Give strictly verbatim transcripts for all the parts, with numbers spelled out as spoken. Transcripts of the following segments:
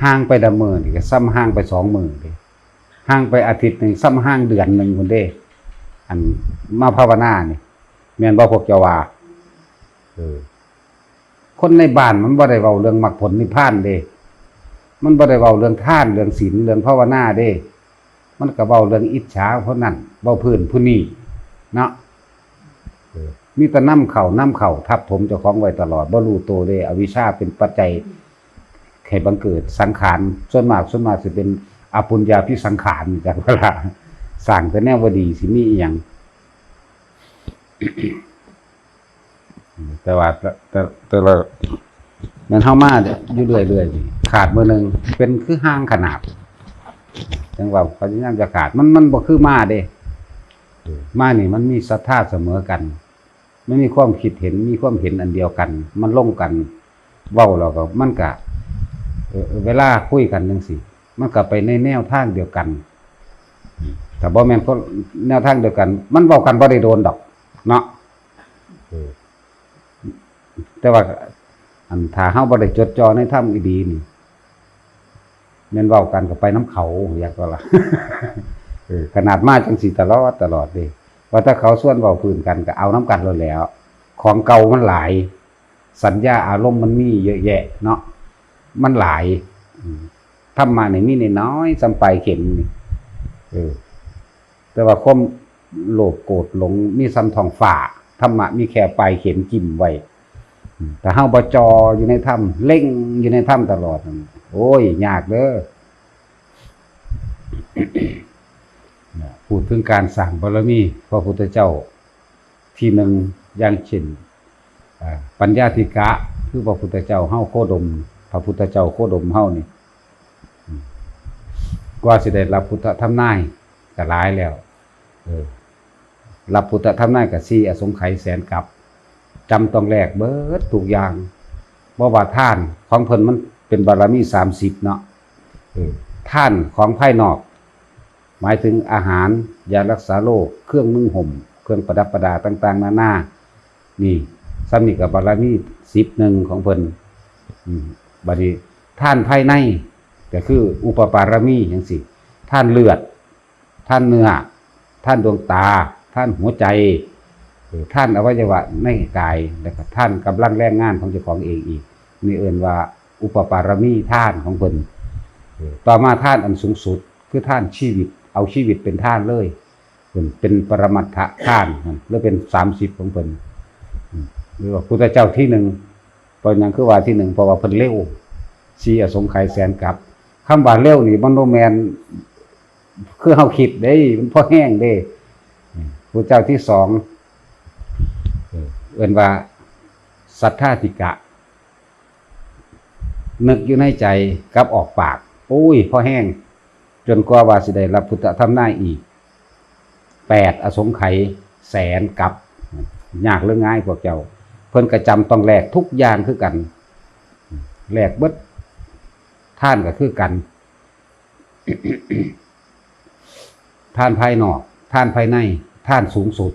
ห่างไปละมื้อนี่ก็ส่ำห่างไปสองมื้อเด้ ห่างไปอาทิตย์หนึ่งส่ำห่างเดือนหนึ่งพุ้นเด้ อันมาภาวนานี่ แม่นบ่พวกเจ้าว่า เออ คนในบ้านมันบ่ได้เว้าเรื่องมรรคผลนิพพานเด้ มันบ่ได้เว้าเรื่องทาน เรื่องศีล เรื่องภาวนาเด้ มันก็เว้าเรื่องอิจฉาผู้นั้น เว้าพื้นผู้นี้ เนาะ เออ มีแต่นำเข้านำเข้าทับถมเจ้าของไว้ตลอด บ่รู้ตัวเด้ อวิชชาเป็นปัจจัยให้บังเกิดสังขาร ส่วนมาก ส่วนมากสิเป็นอปุญญาภิสังขาร จักว่าล่ะ สร้างแต่แนวบ่ดี สิมีอิหยัง แต่ว่า แต่ แต่ แต่ละ แม่นเฮามาอยู่เรื่อยๆนี่ ขาดมื้อหนึ่ง เป็นคือห่างขนาด จังว่าพยายามจะขาด มัน มันบ่คือมาเด้ เออ มานี่มันมีศรัทธาเสมอกัน มันมีความคิดเห็น มีความเห็นอันเดียวกัน มันลงกัน เว้าแล้วก็มันก็ เออ เวลาคุยกันจังซี้ มันก็ไปในแนวทางเดียวกัน แต่บ่แม่นคนแนวทางเดียวกัน มันเว้ากันบ่ได้โดนดอก เนาะ เออ แต่ว่า อันถ้าเฮาบ่ได้จดจ่อในธรรมอีหลีนี่ แม่นเว้ากันก็ไปนำเขา อยากก็ล่ะ เออ ขนาดมาจังซี้ตลอด ตลอดเด้ ว่าถ้าเขาชวนเว้าพื้นกันก็เอานำกันโลดแหล้ว ของเก่ามันหลาย สัญญาอารมณ์มันมีเยอะแยะเนาะ มันหลาย อืม ธรรมะนี่มีน้อยๆ ส่ำปลายเข็มนี่ เออ แต่ว่าความโลภโกรธหลงมีส่ำท้องฟ้า ธรรมะมีแค่ปลายเข็มจิ้มไว้ อืม ถ้าเฮาบ่จ่ออยู่ในธรรม เล็งอยู่ในธรรมตลอดนั่น โอ้ย ยากเด้อ พูดถึงการสร้างบารมีพระพุทธเจ้า ที่หนึ่ง อย่างเช่น อ่า ปัญญาธิกะ คือพระพุทธเจ้าเฮาโคดม พระพุทธเจ้าโคดมเฮานี่ อืม กว่าสิได้รับพุทธทำนายก็หลายแล้ว เออ รับพุทธทำนายก็สี่อสงไขยแสนกัป จำต้องแลกเบิดทุกอย่าง เพราะว่าทานของเพิ่นมันเป็นบารมีสามสิบเนาะ เออ ทานของภายนอก หมายถึงอาหาร ยารักษาโรค เครื่องนุ่งห่ม เครื่องประดับประดาต่างๆ นานา นี่ ส่ำนี้ก็บารมีสิบหนึ่งของเพิ่น อืม บัดนี้ทานภายใน ก็คืออุปปารมีจังซี้ ทานเลือด ทานเนื้อ ทานดวงตา ทานหัวใจ เออ ทานอวัยวะในกาย แล้วก็ทานกำลังแรงงานของเจ้าของเองอีก นี่เอิ้นว่าอุปปารมีทานของเพิ่น เออ ต่อมาทานอันสูงสุด คือทานชีวิต เอาชีวิตเป็นทานเลย เพิ่นเป็นปรมัตถทานนั่น หรือเป็นสามสิบของเพิ่น อืม หรือว่าพุทธเจ้าที่หนึ่ง เพราะหยังคือว่าที่หนึ่ง เพราะว่าเพิ่นเร็ว สี่อสงไขยแสนกัป คำว่าเร็วนี่มันบ่แม่นคือเฮาคิดเด้ มันพอแฮงเด้ อืม พุทธเจ้าที่สอง เออ เอิ้นว่าสัทธาธิกะ นึกอยู่ในใจกับออกปาก โอ้ย พอแฮง จนกว่าว่าสิได้รับพุทธทำนายอีก แปดอสงไขยแสนกัป ยากหรือง่ายพวกเจ้า เพิ่นก็จำต้องแลกทุกอย่างคือกัน แลกเบิด ทานก็คือกัน ทานภายนอก ทานภายใน ทานสูงสุด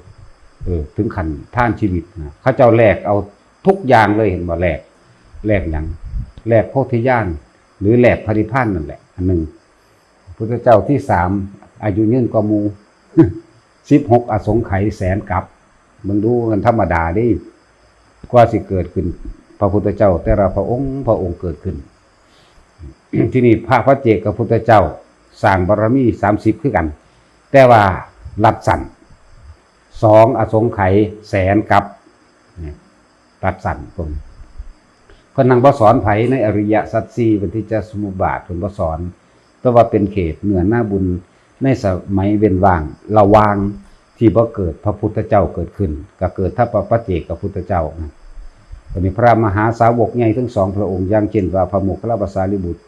เออ ถึงขั้นทานชีวิตนะ เขาเจ้าแลกเอาทุกอย่างเลย เห็นบ่ แลก แลกหยัง แลกโพธิญาณ หรือแลกพระนิพพานนั่นแหละ อันหนึ่ง พุทธเจ้าที่สาม อายุยืนกว่าหมู่ สิบหกอสงไขยแสนกัป เบิ่งดู มันธรรมดาเด้ กว่าสิเกิดขึ้น พระพุทธเจ้าแต่ละพระองค์ พระองค์เกิดขึ้น ที่นี่พระปัจเจกพุทธเจ้าสร้างบารมีสามสิบคือกัน แต่ว่ารัดสั้น สองอสงไขยแสนกัป เนี่ย รัดสั้นเพิ่น เพิ่นนั่งบ่สอนไผในอริยสัจสี่ ปฏิจจสมุปบาท เพิ่นบ่สอน แต่ว่าเป็นเขตเนื้อนาบุญในสมัยเว้นว่างระหว่างที่บ่เกิดพระพุทธเจ้าเกิดขึ้น ก็เกิดทัพพระปัจเจกพุทธเจ้านะ บัดนี้พระมหาสาวกใหญ่ทั้งสองพระองค์ อย่างเช่นว่าพระโมคคัลลาภสารีบุตร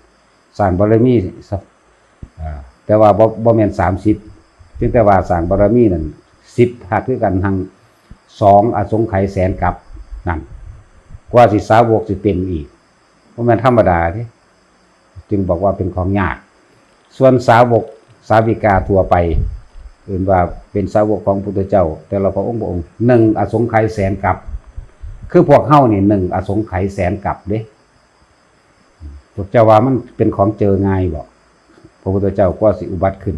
สร้างบารมีส- อ่า แต่ว่าบ่ บ่แม่นสามสิบ เพียงแต่ว่าสร้างบารมีนั่น สิบทัศคือกัน ทั้งสองอสงไขยแสนกัปนั่น กว่าสิสาวกสิเป็นอีก บ่แม่นธรรมดาเด้ จึงบอกว่าเป็นของยาก ส่วนสาวกสาวิกาทั่วไป เอิ้นว่าเป็นสาวกของพุทธเจ้า แต่ละพระองค์พระองค์ หนึ่งอสงไขยแสนกัป คือพวกเฮานี่ หนึ่งอสงไขยแสนกัปเด้ พวกเจ้าว่ามันเป็นของเจอง่ายบ่ พระพุทธเจ้ากว่าสิอุบัติขึ้น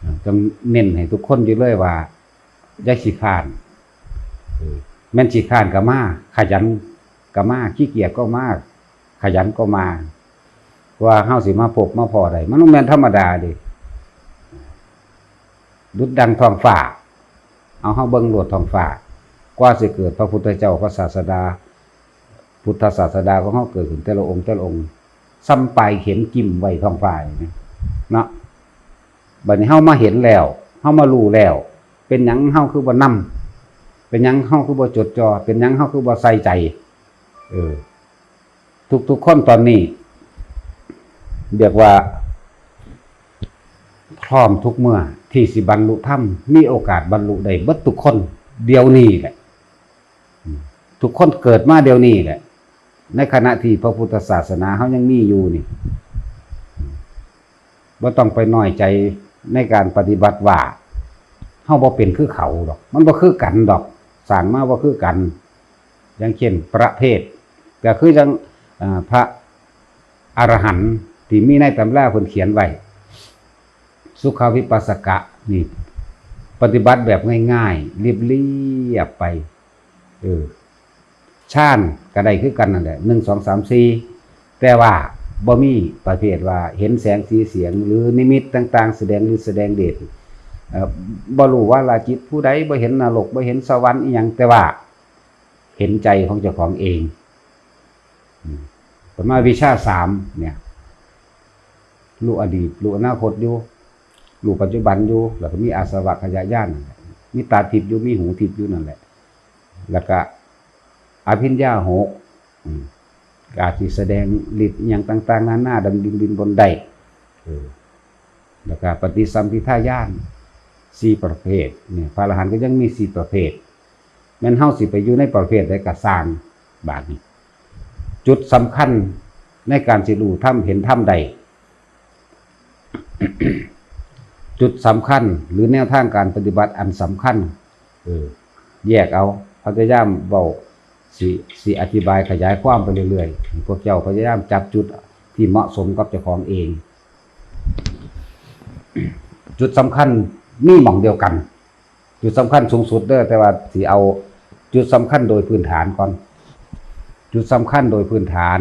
อ่า จั่งเน้นให้ทุกคนอยู่เลยว่า อย่าขี้คร้าน เออ แม่นขี้คร้านก็มา ขยันก็มา ขี้เกียจก็มา ขยันก็มา ว่าเฮาสิมาพบมาพ้อได้ มันบ่แม่นธรรมดาเด้ ดุจดังท้องฟ้า เอาเฮาเบิ่งโลดท้องฟ้า กว่าสิเกิดพระพุทธเจ้าพระศาสดา พุทธศาสดาของเฮาเกิดขึ้นแต่ละองค์แต่ละองค์ ส่ำปลายเข็มจิ้มไว้ท้องฟ้านี่นะ เนาะ บัดนี้เฮามาเห็นแล้ว เฮามารู้แล้ว เป็นหยังเฮาคือบ่นำ เป็นหยังเฮาคือบ่จดจ่อ เป็นหยังเฮาคือบ่ใส่ใจ เออ ทุกๆคนตอนนี้ เรียกว่า พร้อมทุกเมื่อที่สิบรรลุธรรม มีโอกาสบรรลุได้เบิดทุกคน เดี๋ยวนี้แหละ อืม ทุกคนเกิดมาเดี๋ยวนี้แหละ ในขณะที่พระพุทธศาสนาเฮายังมีอยู่นี่ บ่ต้องไปน้อยใจในการปฏิบัติว่า เฮาบ่เป็นคือเขาดอก มันบ่คือกันดอก สร้างมาบ่คือกัน อย่างเช่นประเภท ก็คือจั่ง อ่า พระอรหันต์ที่มีในตำราเพิ่นเขียนไว้ สุขวิปัสสกะนี่ ปฏิบัติแบบง่ายๆ เรียบๆ ไป เออ ฌานก็ได้คือกันนั่นแหละ หนึ่ง สอง สาม สี่ แต่ว่าบ่มีประเภทว่าเห็นแสงสีเสียง หรือนิมิตต่างๆ แสดงฤทธิ์แสดงเดช เอ่อ บ่รู้ว่าลาจิตผู้ใด บ่เห็นนรก บ่เห็นสวรรค์อิหยัง แต่ว่าเห็นใจของเจ้าของเอง อืม ประมาณวิชาสามเนี่ย รู้อดีต รู้อนาคตอยู่ รู้ปัจจุบันอยู่ แล้วก็มีอาสวัคคยญาณนั่นแหละ มีตาทิพย์อยู่ มีหูทิพย์อยู่นั่นแหละ แล้วก็อภิญญาหก อืม ก็อาจสิแสดงฤทธิ์อิหยังต่างๆ นานา ดังดินบินบนได้ เออ แล้วก็ปฏิสัมภิทาญาณ สี่ประเภท เนี่ย พระอรหันต์ก็ยังมีสี่ประเภท แม่นเฮาสิไปอยู่ในประเภทใดก็ซ่าง บาดนี้ จุดสำคัญในการสิรู้ธรรมเห็นธรรมได้ จุดสำคัญหรือแนวทางการปฏิบัติอันสำคัญ เออ แยกเอา พยายามเว้า สิ สิอธิบายขยายความไปเรื่อยๆ พวกเจ้าพยายามจับจุดที่เหมาะสมกับเจ้าของเอง จุดสำคัญมีหม่องเดียวกัน จุดสำคัญสูงสุดเด้อ แต่ว่าสิเอาจุดสำคัญโดยพื้นฐานก่อน จุดสำคัญโดยพื้นฐาน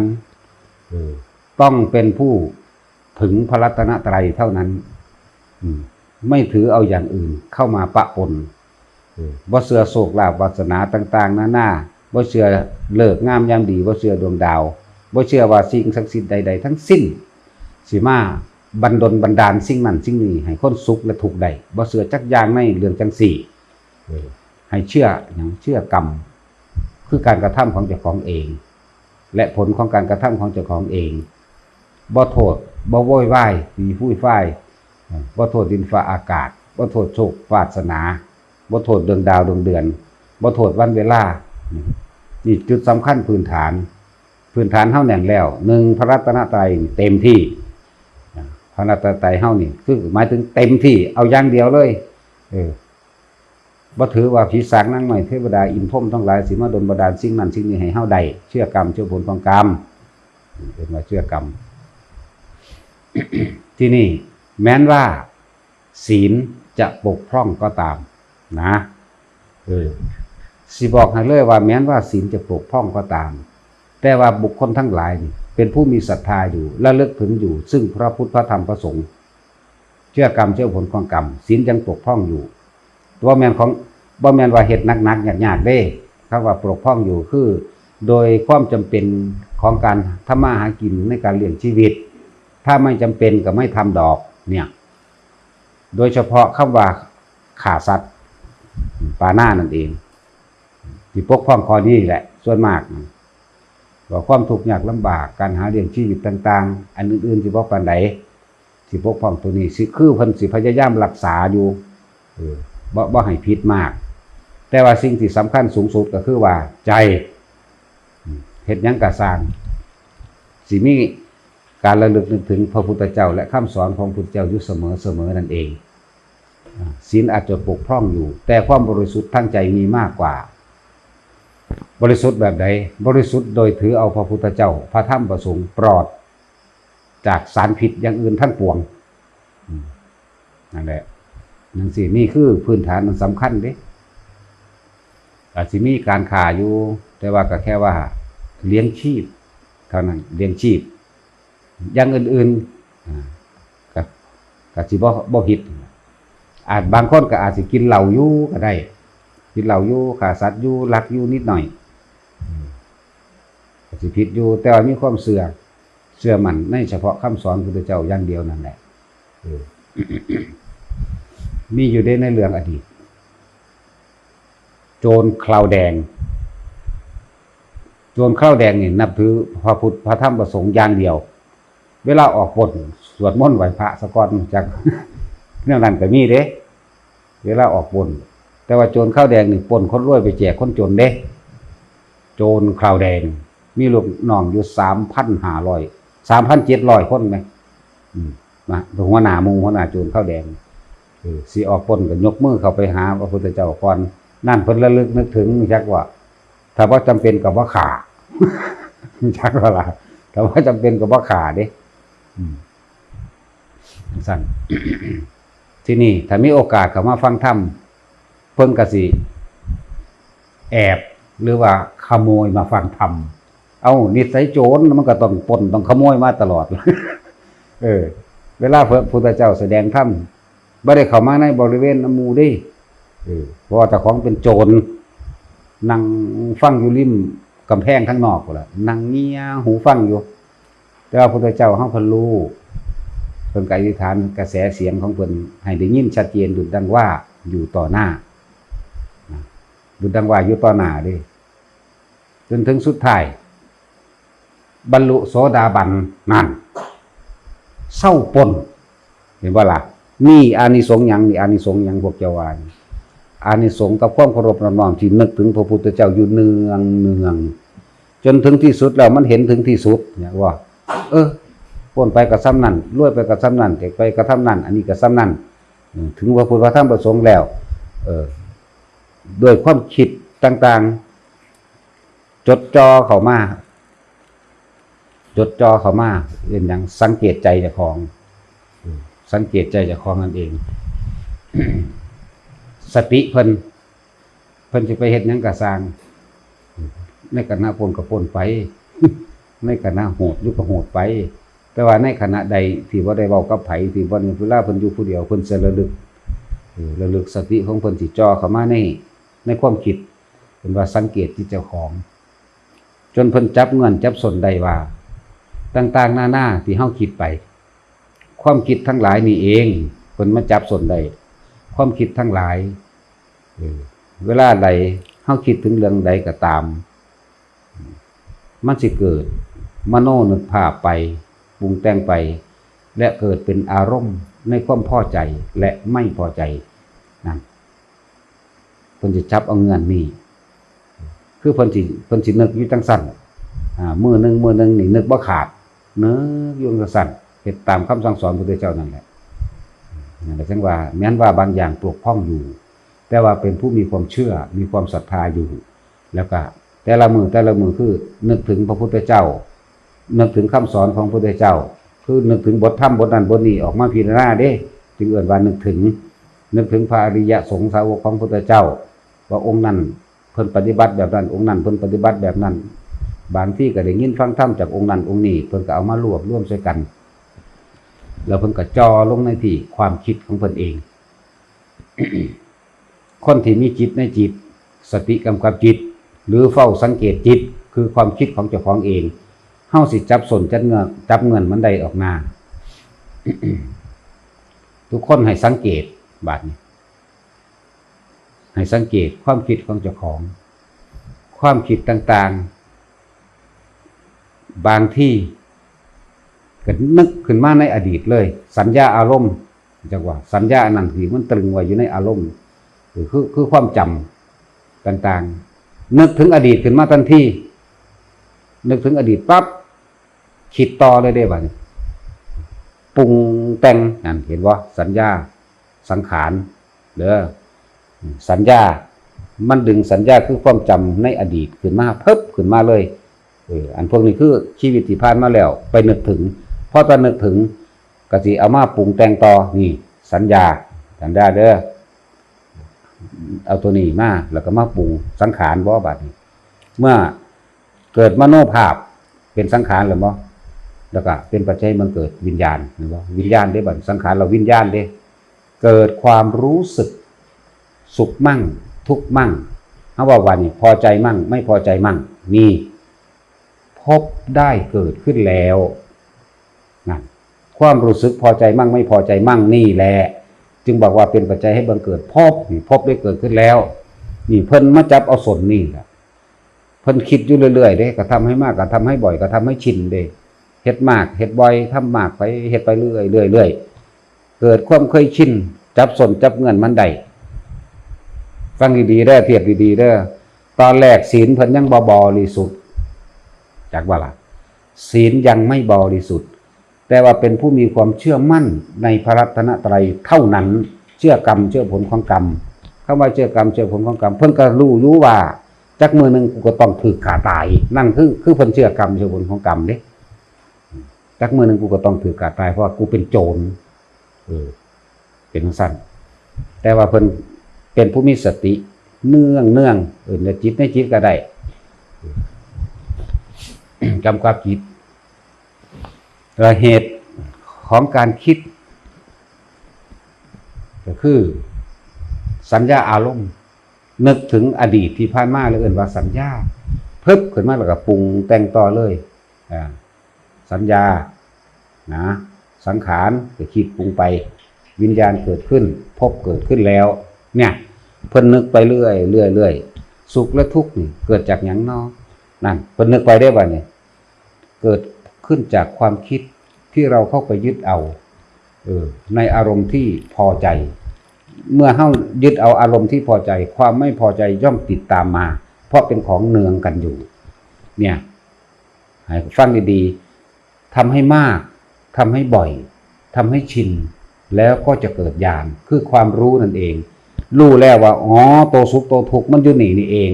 เออ ต้องเป็นผู้ถึงพระรัตนตรัยเท่านั้น อืม ไม่ถือเอาอย่างอื่นเข้ามาปะปน เออ บ่เชื่อโชคลาภวาสนาต่างๆ นานา บ่เชื่อฤกษ์งามยามดี บ่เชื่อดวงดาว บ่เชื่อว่าสิ่งศักดิ์สิทธิ์ใดๆ ทั้งสิ้น สิมาบันดลบันดาลสิ่งนั้นสิ่งนี้ให้คนสุขและทุกข์ได้ บ่เชื่อจักอย่างในเรื่องจั่งซี้ เออ ให้เชื่อหยัง เชื่อกรรม คือการกระทำของเจ้าของเอง และผลของการกระทำของเจ้าของเอง บ่โทษ บ่โวยวาย มีฟูยฟาย บ่โทษดินฟ้าอากาศ บ่โทษโชควาสนา บ่โทษดวงดาวดวงเดือน บ่โทษวันเวลา นี่จุดสำคัญพื้นฐาน พื้นฐานเฮาแน่นแล้ว หนึ่ง พระรัตนตรัยเต็มที่ พระรัตนตรัยเฮานี่คือหมายถึงเต็มที่ เอาอย่างเดียวเลย เออ บ่ถือว่าผีสางนางไม้เทวดาอินทร์พรหมทั้งหลายสิมาดลบันดาลสิ่งนั้นสิ่งนี้ให้เฮาได้ เชื่อกรรม เชื่อผลของกรรม เรียกว่าเชื่อกรรม ที่นี่แม้นว่าศีลจะบกพร่องก็ตามนะ เออ สิบอกให้เลยว่าแม้นว่าศีลจะบกพร่องก็ตาม แต่ว่าบุคคลทั้งหลายนี่เป็นผู้มีศรัทธาอยู่ ระลึกถึงอยู่ ซึ่งพระพุทธ พระธรรม พระสงฆ์ เชื่อกรรม เชื่อผลของกรรม ศีลยังบกพร่องอยู่ บ่แม่นของ บ่แม่นว่าเฮ็ดหนักๆ ยากๆ เด้ คำว่าบกพร่องอยู่คือ โดยความจำเป็นของการทำมาหากินในการเลี้ยงชีวิต ถ้าไม่จำเป็นก็ไม่ทำดอก เนี่ย โดยเฉพาะคำว่าฆ่าสัตว์ ปาณานั่นเอง ที่ปกพร่องข้อนี้แหละ ส่วนมาก ว่าความทุกข์ยากลำบาก การหาเลี้ยงชีวิตต่างๆ อันอื่นๆ สิบ่ปานใด สิปกพร่องตัวนี้ สิ คือเพิ่นสิพยายามรักษาอยู่ เออ บ่ บ่ให้ผิดมาก แต่ว่าสิ่งที่สำคัญสูงสุดก็คือว่าใจ อืม เฮ็ดหยังก็ซ่าง สิมีการระลึกนึกถึงพระพุทธเจ้าและคำสอนของพุทธเจ้าอยู่เสมอๆ นั่นเอง อ่า ศีลอาจจะบกพร่องอยู่ แต่ความบริสุทธิ์ทางใจมีมากกว่า บริสุทธิ์แบบใด บริสุทธิ์โดยถือเอาพระพุทธเจ้า พระธรรม พระสงฆ์ ปลอดจากสารพิษอย่างอื่นทั้งปวง อืม นั่นแหละ นั่นสิ นี่คือพื้นฐานมันสำคัญเด้ อาจสิมีการค้าอยู่ แต่ว่าก็แค่ว่าเลี้ยงชีพเท่านั้น เลี้ยงชีพ อย่างอื่นๆ อ่า ก็ ก็สิบ่ บ่ผิด อาจบางคนก็อาจสิกินเหล้าอยู่ก็ได้ กินเหล้าอยู่ ฆ่าสัตว์อยู่ ลักอยู่นิดหน่อย อืม ก็สิผิดอยู่ แต่ว่ามีความเชื่อ เชื่อมั่นในเฉพาะคำสอนพุทธเจ้าอย่างเดียวนั่นแหละ เออ มีอยู่ได้ในเรื่องอดีต โจรคราวแดง โจรคราวแดงนี่นับถือพระพุทธ พระธรรม พระสงฆ์อย่างเดียว เวลาออกปล้น สวดมนต์ไหว้พระซะก่อน จัก แนวนั้นก็มีเด้ เวลาออกปล้น แต่ว่าโจรคราวแดงนี่ปล้นคนรวยไปแจกคนจนเด้ โจรคราวแดง มีลูกน้องอยู่ สามพันห้าร้อย สามพันเจ็ดร้อย คนไหม อืม นะ หัวหน้าหมู่ หัวหน้าโจรคราวแดง เออ สิออกปล้นก็ยกมือเข้าไปหาพระพุทธเจ้าก่อน นั่นเพิ่นระลึกนึกถึง จักว่า ถ้าว่าจำเป็นก็บ่ฆ่า จักว่าล่ะ ถ้าว่าจำเป็นก็บ่ฆ่าเด้ อืม จั่งซั่น ที่นี่ถ้ามีโอกาสเข้ามาฟังธรรม เพิ่นก็สิแอบ หรือว่าขโมยมาฟังธรรม เอ้า นิสัยโจรมันก็ต้องปล้นต้องขโมยมาตลอด เออ เวลาพระพุทธเจ้าแสดงธรรม บ่ได้เข้ามาในบริเวณหมู่เด้ เออ เพราะว่าเจ้าของเป็นโจร นั่งฟังอยู่ริมกำแพงข้างนอกพู้นล่ะ นั่งเงี่ยหูฟังอยู่ แต่ว่าพระพุทธเจ้าเฮาเพิ่นรู้ เพิ่นก็อธิษฐานกระแสเสียงของเพิ่นให้ได้ยินชัดเจนดุจดังว่าอยู่ต่อหน้า นะ ดุจดังว่าอยู่ต่อหน้าเด้ จนถึงสุดท้าย บรรลุโสดาบัน นั่น เซาปล้น เห็นบ่ล่ะ นี่อานิสงส์หยัง นี่อานิสงส์หยัง พวกเจ้าว่านี่ อานิสงส์กับความเคารพนอบน้อมที่นึกถึงพระพุทธเจ้าอยู่เนืองเนือง จนถึงที่สุดแล้วมันเห็นถึงที่สุดเนี่ยว่า เออ ปล้นไปก็ส่ำนั่น รวยไปก็ส่ำนั่น เก็บไปก็ส่ำนั่น อันนี้ก็ส่ำนั่น อืม ถึงพระพุทธพระธรรมพระสงฆ์แล้ว เออ ด้วยความคิดต่างๆ จดจ่อเข้ามา จดจ่อเข้ามา เป็นหยัง สังเกตใจเจ้าของ อืม สังเกตใจเจ้าของนั่นเอง สติเพิ่น เพิ่นสิไปเฮ็ดหยังก็ซ่าง ในขณะปล้นก็ปล้นไป ในขณะโหดอยู่ก็โหดไป แต่ว่าในขณะใดที่บ่ได้เว้ากับไผ ที่บ่ได้ เวลาเพิ่นอยู่ผู้เดียว เพิ่นสิระลึก เออ ระลึกสติของเพิ่นสิจ่อเข้ามาใน ในความคิด เพิ่นว่าสังเกตจิตเจ้าของ จนเพิ่นจับเงื่อนจับส้นได้ว่า ต่างๆนานาที่เฮาคิดไป ความคิดทั้งหลายนี่เอง เพิ่นมาจับส้นได้ ความคิดทั้งหลาย เออ เวลาใดเฮาคิดถึงเรื่องใดก็ตาม มันสิเกิดมโนนึกภาพไป ปรุงแต่งไป และเกิดเป็นอารมณ์ในความพอใจและไม่พอใจ นั่น เพิ่นสิจับเอาเงื่อนนี่ คือเพิ่นสิ เพิ่นสินึกอยู่จั่งซั่น อ่า มื้อหนึ่ง มื้อหนึ่งนี่นึกบ่ขาด นึกอยู่จั่งซั่น เฮ็ดตามคำสั่งสอนพระพุทธเจ้านั่นแหละ นั่นแหละจั่งว่า แม้นว่าบางอย่างปกพร่องอยู่ แต่ว่าเป็นผู้มีความเชื่อ มีความศรัทธาอยู่ แล้วก็แต่ละมื้อ แต่ละมื้อคือนึกถึงพระพุทธเจ้า นึกถึงคำสอนของพระพุทธเจ้า คือนึกถึงบทธรรมบทนั้นบทนี้ออกมาพิจารณาเด้ จึงเอิ้นว่านึกถึง นึกถึงพระอริยสงฆ์สาวกของพระพุทธเจ้า ว่าองค์นั้นเพิ่นปฏิบัติแบบนั้น องค์นั้นเพิ่นปฏิบัติแบบนั้น บางทีก็ได้ยินฟังธรรมจากองค์นั้นองค์นี้ เพิ่นก็เอามารวบรวมใส่กัน แล้วเพิ่นก็จ่อลงในที่ความคิดของเพิ่นเอง คนที่มีจิตในจิต สติกำกับจิต หรือเฝ้าสังเกตจิต คือความคิดของเจ้าของเอง เฮาสิจับส้นจับเงื่อน จับเงื่อนมันได้ออกมา ทุกคนให้สังเกต บาดนี้ ให้สังเกตความคิดของเจ้าของ ความคิดต่างๆ บางทีก็นึกขึ้นมาในอดีตเลย สัญญาอารมณ์ จั่งว่าสัญญาอันนั้นที่มันตรึงไว้อยู่ในอารมณ์ คือ คือ คือความจำต่างๆ นึกถึงอดีตขึ้นมาทันที นึกถึงอดีตปั๊บ คิดต่อเลยเด้บัดนี้ ปรุงแต่ง นั่น เห็นบ่ สัญญา สังขาร เด้อ สัญญา มันดึงสัญญาคือความจำในอดีตขึ้นมา เพิบขึ้นมาเลย เออ อันพวกนี้คือชีวิตที่ผ่านมาแล้ว ไปนึกถึง พอตอนนึกถึง ก็สิเอามาปรุงแต่งต่อ นี่ สัญญา สัญญาเด้อ เอาตัวนี้มา แล้วก็มาปรุงสังขารบ่ บัดนี้ เมื่อเกิดมโนภาพเป็นสังขารแล้วบ่ แล้วก็เป็นปัจจัยให้มันเกิดวิญญาณ เห็นบ่ วิญญาณเด้ บัดสังขารเราวิญญาณเด้ เกิดความรู้สึกสุขมั่ง ทุกข์มั่ง เฮาว่าว่านี่ พอใจมั่ง ไม่พอใจมั่ง นี่ ภพได้เกิดขึ้นแล้ว นั่น ความรู้สึกพอใจมั่ง ไม่พอใจมั่งนี่แหละ จึงบอกว่าเป็นปัจจัยให้บังเกิดภพ นี่ ภพได้เกิดขึ้นแล้ว นี่ เพิ่นมาจับเอาส้นนี่แหละ เพิ่นคิดอยู่เรื่อยๆเด้ กระทำให้มาก กระทำให้บ่อย กระทำให้ชินเด้ เฮ็ดมาก เฮ็ดบ่อย ทำมากไป เฮ็ดไปเรื่อยๆเรื่อยๆ เกิดความเคยชิน จับส้นจับเงื่อนมันได้ ฟังดีๆเด้อ เทียบดีๆเด้อ ตอนแรกศีลเพิ่นยังบ่บริสุทธิ์ จักบ่ล่ะ ศีลยังไม่บริสุทธิ์ แต่ว่าเป็นผู้มีความเชื่อมั่นในพระรัตนตรัยเท่านั้น เชื่อกรรมเชื่อผลของกรรม คำว่าเชื่อกรรมเชื่อผลของกรรม เพิ่นก็รู้อยู่ว่า จักมื้อหนึ่งกูก็ต้องถูกฆ่าตาย นั่นคือ คือเพิ่นเชื่อกรรมเชื่อผลของกรรมเด้ จักมื้อหนึ่งกูก็ต้องถูกฆ่าตาย เพราะว่ากูเป็นโจร เออ เป็นจั่งซั้น แต่ว่าเพิ่นเป็นผู้มีสติ เนืองเนือง เออ ในจิต ในจิตก็ได้ กำกับจิต และเหตุของการคิด ก็คือสัญญาอารมณ์ นึกถึงอดีตที่ผ่านมา แล้วเอิ้นว่าสัญญา เพิบขึ้นมาแล้วก็ปรุงแต่งต่อเลย อ่า สัญญา นะ สังขารก็คิดปรุงไป วิญญาณเกิดขึ้น ภพเกิดขึ้นแล้ว เนี่ย เพิ่นนึกไปเรื่อย เรื่อย เรื่อย สุขและทุกข์นี่เกิดจากหยังน้อ นั่น เพิ่นนึกไปได้บ่เนี่ย เกิดขึ้นจากความคิดที่เราเข้าไปยึดเอา เออ ในอารมณ์ที่พอใจ เมื่อเฮายึดเอาอารมณ์ที่พอใจ ความไม่พอใจย่อมติดตามมา เพราะเป็นของเนืองกันอยู่ เนี่ย ให้ฟังดีๆ ทำให้มาก ทำให้บ่อย ทำให้ชิน แล้วก็จะเกิดญาณ คือความรู้นั่นเอง รู้แล้วว่า อ๋อ ตัวสุขตัวทุกข์มันอยู่นี่นี่เอง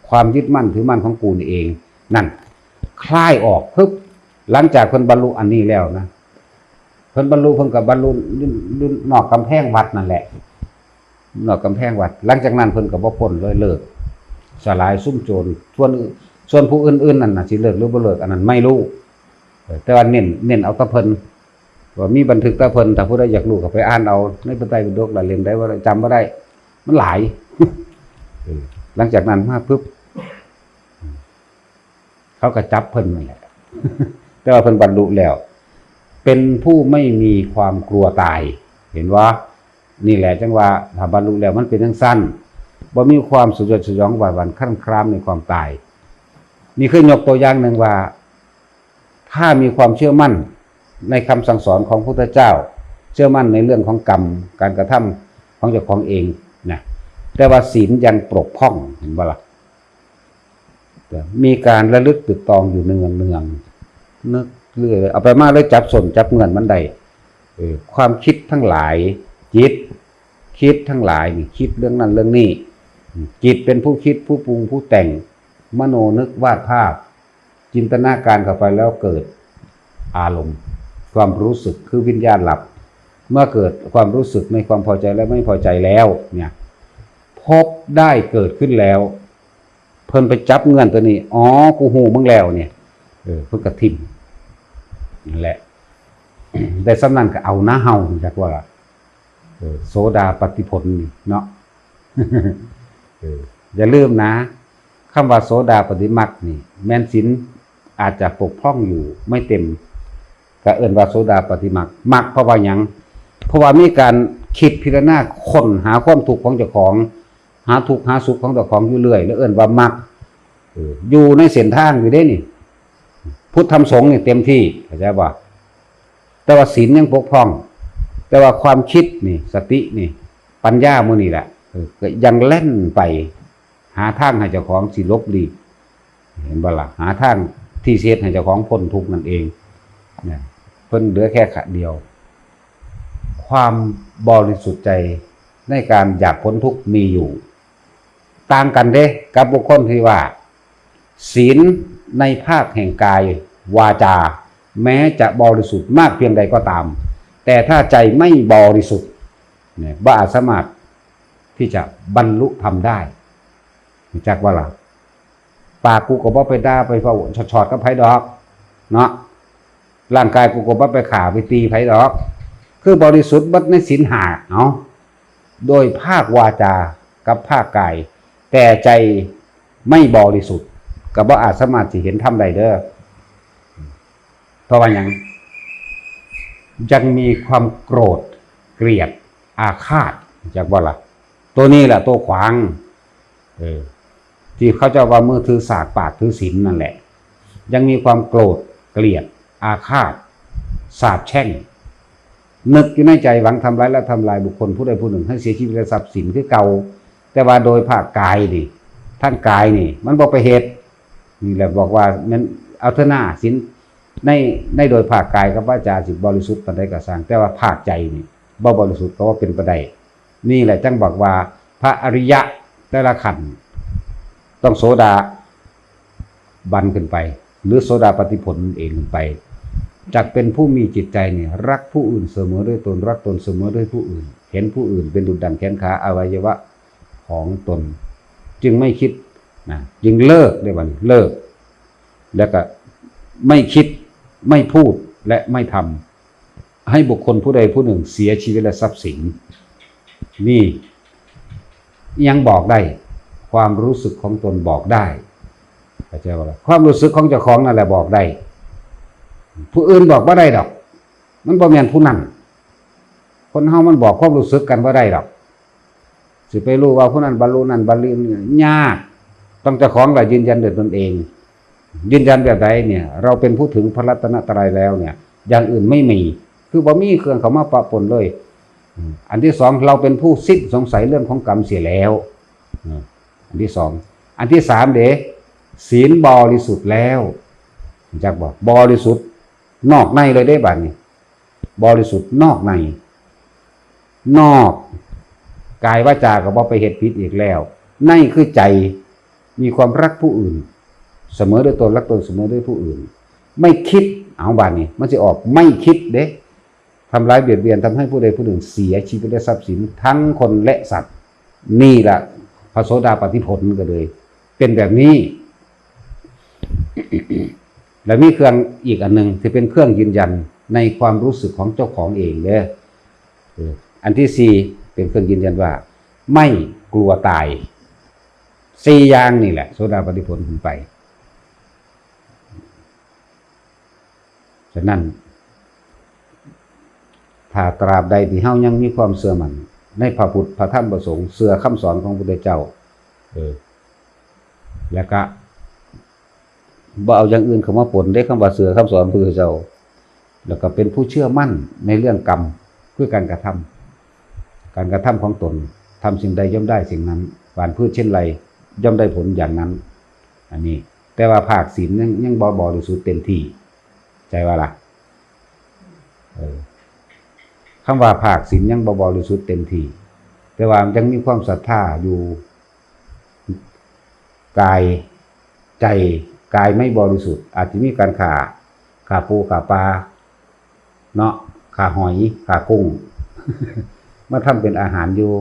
ความยึดมั่นถือมั่นของกูนี่เอง นั่น คลายออก ปึ๊บ หลังจากเพิ่นบรรลุอันนี้แล้วนะ เพิ่นบรรลุ เพิ่นก็บรรลุอยู่ อยู่นอกกำแพงวัดนั่นแหละ นอกกำแพงวัด หลังจากนั้นเพิ่นก็บ่พ้นเลย เลิก สลาย ซุมโจร ส่วนอื่น ส่วนผู้อื่นๆนั่นน่ะ สิเลิกหรือบ่เลิก อันนั้นไม่รู้ เออ แต่ว่าเน้น เน้นเอาแต่เพิ่น ว่ามีบันทึกแต่เพิ่น ถ้าผู้ใดอยากรู้ก็ไปอ่านเอาในพระไตรปิฎก ละเล่มใดบ่ได้ จำบ่ได้ มันหลาย เออ หลังจากนั้นมาปึ๊บ เขาก็จับเพิ่นนั่นแหละ แต่ว่าเพิ่นบรรลุแล้ว เป็นผู้ไม่มีความกลัวตาย เห็นบ่ นี่แหละจั่งว่าถ้าบรรลุแล้วมันเป็นจั่งซั้น บ่มีความสยดสยองหวาดหวั่นครั่นครามในความตาย นี่คือยกตัวอย่างหนึ่งว่า ถ้ามีความเชื่อมั่นในคำสั่งสอนของพระพุทธเจ้า เชื่อมั่นในเรื่องของกรรม การกระทำของเจ้าของเองนะ แต่ว่าศีลยังปกพร่อง เห็นบ่ล่ะ มีการระลึกตึกตองอยู่เนืองเนือง นึกเรื่อย เอาไปมาเลยจับส้นจับเงื่อนมันได้ เออ ความคิดทั้งหลาย จิต คิดทั้งหลายนี่ คิดเรื่องนั้นเรื่องนี้ จิตเป็นผู้คิด ผู้ปรุง ผู้แต่ง มโนนึกวาดภาพ จินตนาการเข้าไปแล้วเกิดอารมณ์ ความรู้สึก คือวิญญาณหลับ เมื่อเกิดความรู้สึกในความพอใจและไม่พอใจแล้วเนี่ย ภพได้เกิดขึ้นแล้ว เพิ่นไปจับเงื่อนตัวนี้ อ๋อ กูฮู้มึงแล้วเนี่ย เออ เพิ่นก็ถิ่ม นั่นแหละ ได้ส่ำนั้นก็เอานะเฮา จักว่า เออ โสดาปัตติผลนี่เนาะ เออ อย่าลืมนะ คำว่าโสดาปัตติมรรคนี่ แม่นศีลอาจจะปกพร่องอยู่ไม่เต็ม ก็เอิ้นว่าโสดาปัตติมรรค มรรคเพราะว่าหยัง เพราะว่ามีการคิดพิจารณาค้นหาความทุกข์ของเจ้าของ หาทุกข์หาสุขของเจ้าของอยู่เรื่อย แล้วเอิ้นว่ามรรค เออ อยู่ในเส้นทางอยู่เด้นี่ พุทธธรรมสงฆ์นี่เต็มที่ เข้าใจบ่ แต่ว่าศีลยังปกพร่อง แต่ว่าความคิดนี่ สตินี่ ปัญญาหมู่นี่แหละ เออ ก็ยังแล่นไป หาทางให้เจ้าของสิหลบหลีก เห็นบ่ล่ะ หาทางที่สิเฮ็ดให้เจ้าของพ้นทุกข์นั่นเอง เนี่ย เพิ่นเหลือแค่ขะเดียว ความบริสุทธิ์ใจในการอยากพ้นทุกข์มีอยู่ ต่างกันเด้ กับบุคคลที่ว่า ศีลในภาคแห่งกายวาจา แม้จะบริสุทธิ์มากเพียงใดก็ตาม แต่ถ้าใจไม่บริสุทธิ์เนี่ยบ่อาจสามารถที่จะบรรลุธรรมได้ รู้จักว่าล่ะ ปากกูก็บ่ไปด่าไปเว้าชอดๆกับไผดอก เนาะ ร่างกายกูก็บ่ไปฆ่าไปตีไผดอก คือบริสุทธิ์เบิดในศีลห้า เอา โดยภาควาจากับภาคกาย แต่ใจไม่บริสุทธิ์ ก็บ่อาจสามารถสิเห็นธรรมได้เด้อ เพราะว่าหยัง ยังมีความโกรธ เกลียด อาฆาต รู้จักบ่ล่ะ ตัวนี้แหละตัวขวาง เออ ที่เขาเจ้าว่ามือถือสากปากถือศีลนั่นแหละ ยังมีความโกรธ เกลียด อาฆาต สาปแช่ง นึกอยู่ในใจหวังทำร้ายและทำลายบุคคลผู้ใดผู้หนึ่งให้เสียชีวิตและทรัพย์สินคือเก่า แต่ว่าโดยภาคกายนี่ ทางกายนี่ มันบ่ไปเฮ็ด นี่แหละบอกว่ามันเอาเถอะหน้า ศีลใน ในโดยภาคกายกับวาจาสิบริสุทธิ์ปานใดก็ซ่าง แต่ว่าภาคใจนี่บ่บริสุทธิ์ ก็ว่าเป็นไปได้ นี่แหละจั่งบอกว่าพระอริยะแต่ละขั้น ต้องโสดาบันขึ้นไป หรือโสดาปัตติผลนั่นเองขึ้นไป จักเป็นผู้มีจิตใจเนี่ยรักผู้อื่นเสมอด้วยตน รักตนเสมอด้วยผู้อื่น เห็นผู้อื่นเป็นดุจดั่งแขนขาอวัยวะของตน จึงไม่คิดนะ จึงเลิก ได้บัดนี้เลิก แล้วก็ไม่คิด ไม่พูด และไม่ทำให้บุคคลผู้ใดผู้หนึ่งเสียชีวิตและทรัพย์สิน นี่ยังบอกได้ ความรู้สึกของตนบอกได้ เข้าใจบ่ล่ะ ความรู้สึกของเจ้าของนั่นแหละบอกได้ ผู้อื่นบอกบ่ได้ดอก มันบ่แม่นผู้นั้น คนเฮามันบอกความรู้สึกกันบ่ได้ดอก สิไปรู้ว่าผู้นั้นบรรลุนั่นบรรลุนี่ยาก ต้องเจ้าของแหละยืนยันด้วยตนเอง ยืนยันแบบใดเนี่ย เราเป็นผู้ถึงพระรัตนตรัยแล้วเนี่ย อย่างอื่นไม่มี คือบ่มีเครื่องเข้ามาปะปนเลย อืม อันที่สอง เราเป็นผู้สิ้นสงสัยเรื่องของกรรมเสียแล้ว อืม อันที่สอง อันที่สาม เด้ ศีลบริสุทธิ์แล้ว รู้จักบ่ บริสุทธิ์นอกในเลยเด้ บัดนี้ บริสุทธิ์นอกใน นอก กายวาจาก็บ่ไปเฮ็ดผิดอีกแล้ว ในคือใจ มีความรักผู้อื่น เสมอด้วยตน รักตนเสมอด้วยผู้อื่น ไม่คิด เอาบัดนี้ มันสิออกไม่คิดเด้ ทำร้ายเบียดเบียน ทำให้ผู้ใดผู้หนึ่งเสียชีวิตและทรัพย์สินทั้งคนและสัตว์ นี่แหละพระโสดาปัตติผลก็เลย เป็นแบบนี้ และมีเครื่องอีกอันหนึ่งที่เป็นเครื่องยืนยันในความรู้สึกของเจ้าของเองเด้อ เออ อันที่สี่ เป็นเครื่องยืนยันว่า ไม่กลัวตาย สี่อย่างนี่แหละ โสดาปัตติผลขึ้นไป ฉะนั้น ถ้าตราบใดที่เฮายังมีความเชื่อมั่นในพระพุทธ พระธรรม พระสงฆ์ เชื่อคำสอนของพระพุทธเจ้า เออ แล้วก็บ่เอาอย่างอื่นเข้ามาปนเด้ คำว่าเชื่อคำสอนพระพุทธเจ้า แล้วก็เป็นผู้เชื่อมั่นในเรื่องกรรม คือการกระทำ การกระทำของตน ทำสิ่งใดย่อมได้สิ่งนั้น หว่านพืชเช่นไร ย่อมได้ผลอย่างนั้น อันนี้ แต่ว่าภาคศีลยัง ยังบ่บริสุทธิ์เต็มที่ ใจว่าล่ะ เออ คำว่าภาคศีลยังบ่บริสุทธิ์เต็มที่ แต่ว่ายังมีความศรัทธาอยู่ กาย ใจ กายไม่บริสุทธิ์ อาจจะมีการฆ่า ฆ่าปูฆ่าปลา เนาะ ฆ่าหอย ฆ่ากุ้ง มาทำเป็นอาหารอยู่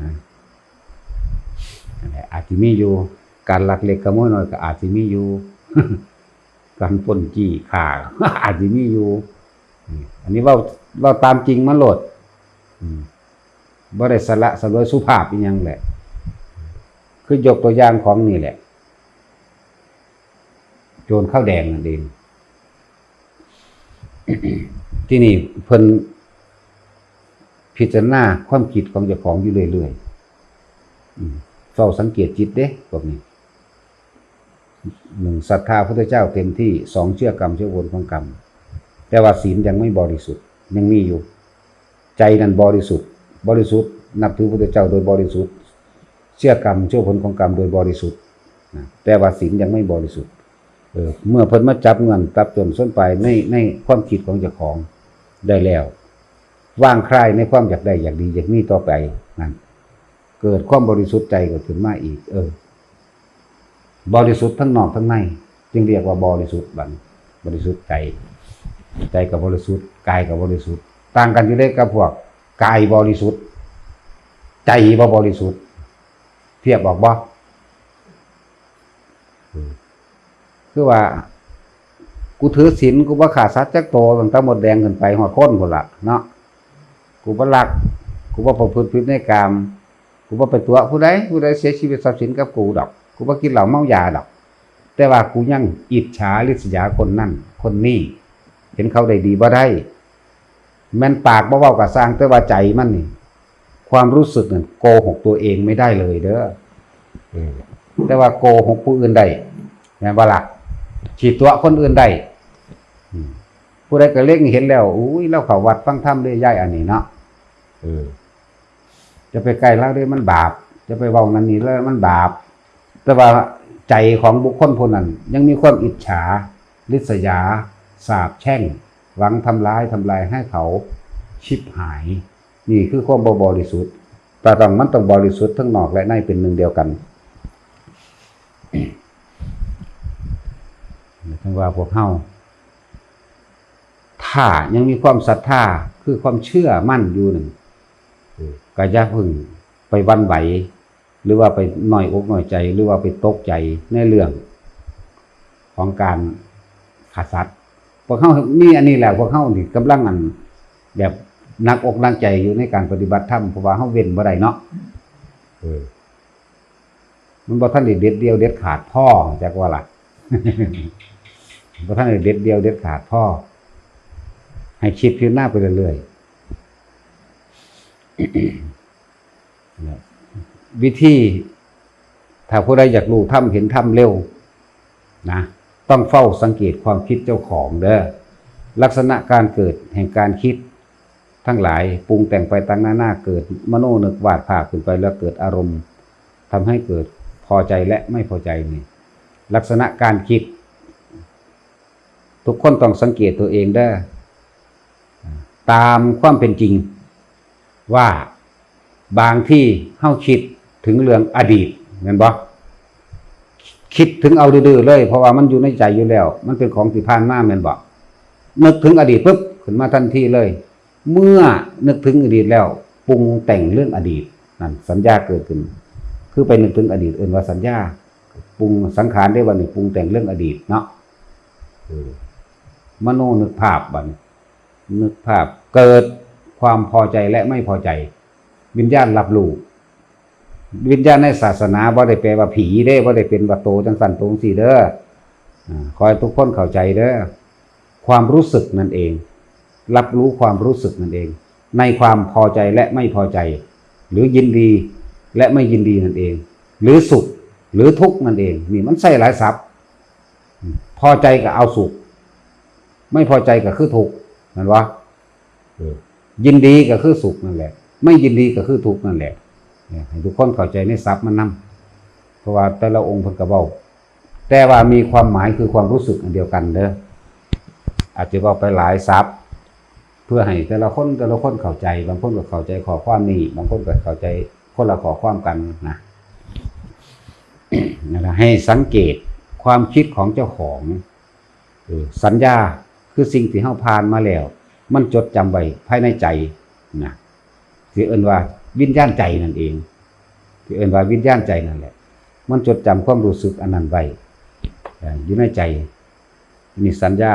นะ นั่นแหละ อาจจะมีอยู่ การลักเล็กขโมยน้อยก็อาจจะมีอยู่ การปล้นจี้ฆ่า อาจจะมีอยู่ อันนี้เว้า เว้าตามจริงมาโลด อืม บ่ได้สละสลวยสุภาพอีหยังแหละ คือยกตัวอย่างของนี่แหละ โจรข้าวแดงนั่นเอง ที่นี่เพิ่นพิจารณาความคิดของเจ้าของอยู่เรื่อยๆ อืม เฝ้าสังเกตจิตเด้ พวกนี้ หนึ่ง ศรัทธาพระพุทธเจ้าเต็มที่ สอง เชื่อกรรม เชื่อผลของกรรม แต่ว่าศีลยังไม่บริสุทธิ์ ยังมีอยู่ ใจนั้นบริสุทธิ์ บริสุทธิ์ นับถือพระพุทธเจ้าโดยบริสุทธิ์ เชื่อกรรม เชื่อผลของกรรมโดยบริสุทธิ์ นะ แต่ว่าศีลยังไม่บริสุทธิ์ เออ เมื่อเพิ่นมาจับเงื่อน จับต้นชนปลายใน ในความคิดของเจ้าของได้แล้ว วางคลายในความอยากได้ อยากดี อยากมีต่อไป นั่น เกิดความบริสุทธิ์ใจก็ขึ้นมาอีก เออ บริสุทธิ์ทั้งนอกทั้งใน จึงเรียกว่าบริสุทธิ์บัดนี้ บริสุทธิ์ใจ ใจก็บริสุทธิ์ กายก็บริสุทธิ์ ต่างกันอยู่เด้กับพวกกายบริสุทธิ์ ใจบ่บริสุทธิ์ เทียบออกบ่ อืม คือว่า กูถือศีล กูบ่ฆ่าสัตว์จักโต ตั้งแต่มดแดงขึ้นไปฮอดคนพุ้นล่ะเนาะ กูบ่ลัก กูบ่ประพฤติผิดในกาม กูบ่ไปตั๋วผู้ใด ผู้ใดเสียชีวิตทรัพย์สินกับกูดอก กูบ่กินเหล้าเมายาดอก แต่ว่ากูยังอิจฉาริษยาคนนั้นคนนี้ เห็นเขาได้ดีบ่ได้ แม่นปากบ่เว้าก็ซ่าง แต่ว่าใจมันนี่ ความรู้สึกนั่นโกหกตัวเองไม่ได้เลยเด้อ เออ แต่ว่าโกหกผู้อื่นได้ แม่นบ่ล่ะ สิตั๋วคนอื่นได้ อืม ผู้ใดก็เล็งเห็นแล้ว อุ้ย ลาวเข้าวัดฟังธรรมเด้ยายอันนี้เนาะ เออ จะไปใกล้ลาวเด้มันบาป จะไปเว้านั่นนี่แล้วมันบาป แต่ว่าใจของบุคคลผู้นั้นยังมีความอิจฉา ริษยา สาปแช่ง หวังทำร้าย ทำลายให้เขาชิบหาย นี่คือความบ่บริสุทธิ์ แต่ต้อง มันต้องบริสุทธิ์ทั้งนอกและในเป็นหนึ่งเดียวกัน ถึงว่าพวกเฮา ถ้ายังมีความศรัทธา คือความเชื่อมั่นอยู่นั่น เออ ก็อย่าเพิ่งไปหวั่นไหว หรือว่าไปน้อยอกน้อยใจ หรือว่าไปตกใจในเรื่องของการฆ่าสัตว์ พวกเฮามีอันนี้แล้ว พวกเฮานี่กำลังอัน แบบหนักอกหนักใจอยู่ในการปฏิบัติธรรม เพราะว่าเฮาเว้นบ่ได้เนาะ เออ มันบ่ทันได้เด็ดเดี่ยวเด็ดขาดพอ จักว่าล่ะ บ่ทันได้เด็ดเดี่ยวเด็ดขาดพอ ให้คิดพิจารณาไปเรื่อยๆ วิธี ถ้าผู้ใดอยากรู้ธรรมเห็นธรรมเร็วนะ ต้องเฝ้าสังเกตความคิดเจ้าของเด้อ ลักษณะการเกิดแห่งการคิดทั้งหลาย ปรุงแต่งไปต่างๆ นานา เกิดมโนนึกวาดภาพขึ้นไป แล้วเกิดอารมณ์ทำให้เกิดพอใจและไม่พอใจนี่ ลักษณะการคิด ทุกคนต้องสังเกตตัวเองเด้อ ตามความเป็นจริง ว่าบางทีเฮาคิดถึงเรื่องอดีต แม่นบ่ คิดถึงเอาดื้อๆเลย เพราะว่ามันอยู่ในใจอยู่แล้ว มันเป็นของที่ผ่านมา แม่นบ่ นึกถึงอดีตปุ๊บ ขึ้นมาทันทีเลย เมื่อนึกถึงอดีตแล้ว ปรุงแต่งเรื่องอดีต นั่นสัญญาเกิดขึ้น คือไปนึกถึงอดีต เอิ้นว่าสัญญา ปรุงสังขารได้ว่านี่ ปรุงแต่งเรื่องอดีตเนาะ เออ มโนนึกภาพบัดนี้ นึกภาพ เกิดความพอใจและไม่พอใจ วิญญาณรับรู้ วิญญาณในศาสนาบ่ได้แปลว่าผีเด้ บ่ได้เป็นว่าโตจังซั่นโตจังซี่เด้อ อ่า ขอให้ทุกคนเข้าใจเด้อ ความรู้สึกนั่นเอง รับรู้ความรู้สึกนั่นเอง ในความพอใจและไม่พอใจ หรือยินดีและไม่ยินดีนั่นเอง หรือสุขหรือทุกข์นั่นเอง นี่มันใช้หลายศัพท์ พอใจก็เอาสุข ไม่พอใจก็คือทุกข์ แม่นบ่ เออ ยินดีก็คือสุขนั่นแหละ ไม่ยินดีก็คือทุกข์นั่นแหละ เนี่ย ให้ทุกคนเข้าใจในศัพท์มันนำ เพราะว่าแต่ละองค์เพิ่นก็เว้า แต่ว่ามีความหมายคือความรู้สึกอันเดียวกันเด้อ อาจจะเว้าไปหลายศัพท์ เพื่อให้แต่ละคนแต่ละคนเข้าใจ บางคนก็เข้าใจข้อความนี้ บางคนก็เข้าใจคนละข้อความกันนะ นั่นล่ะ ให้สังเกตความคิดของเจ้าของ เออ สัญญาคือสิ่งที่เฮาผ่านมาแล้ว มันจดจำไว้ภายในใจนะ ที่เอิ้นว่าวิญญาณใจนั่นเอง ที่เอิ้นว่าวิญญาณใจนั่นแหละ มันจดจำความรู้สึกอันนั้นไว้ เอ่อ อยู่ในใจ นี่สัญญา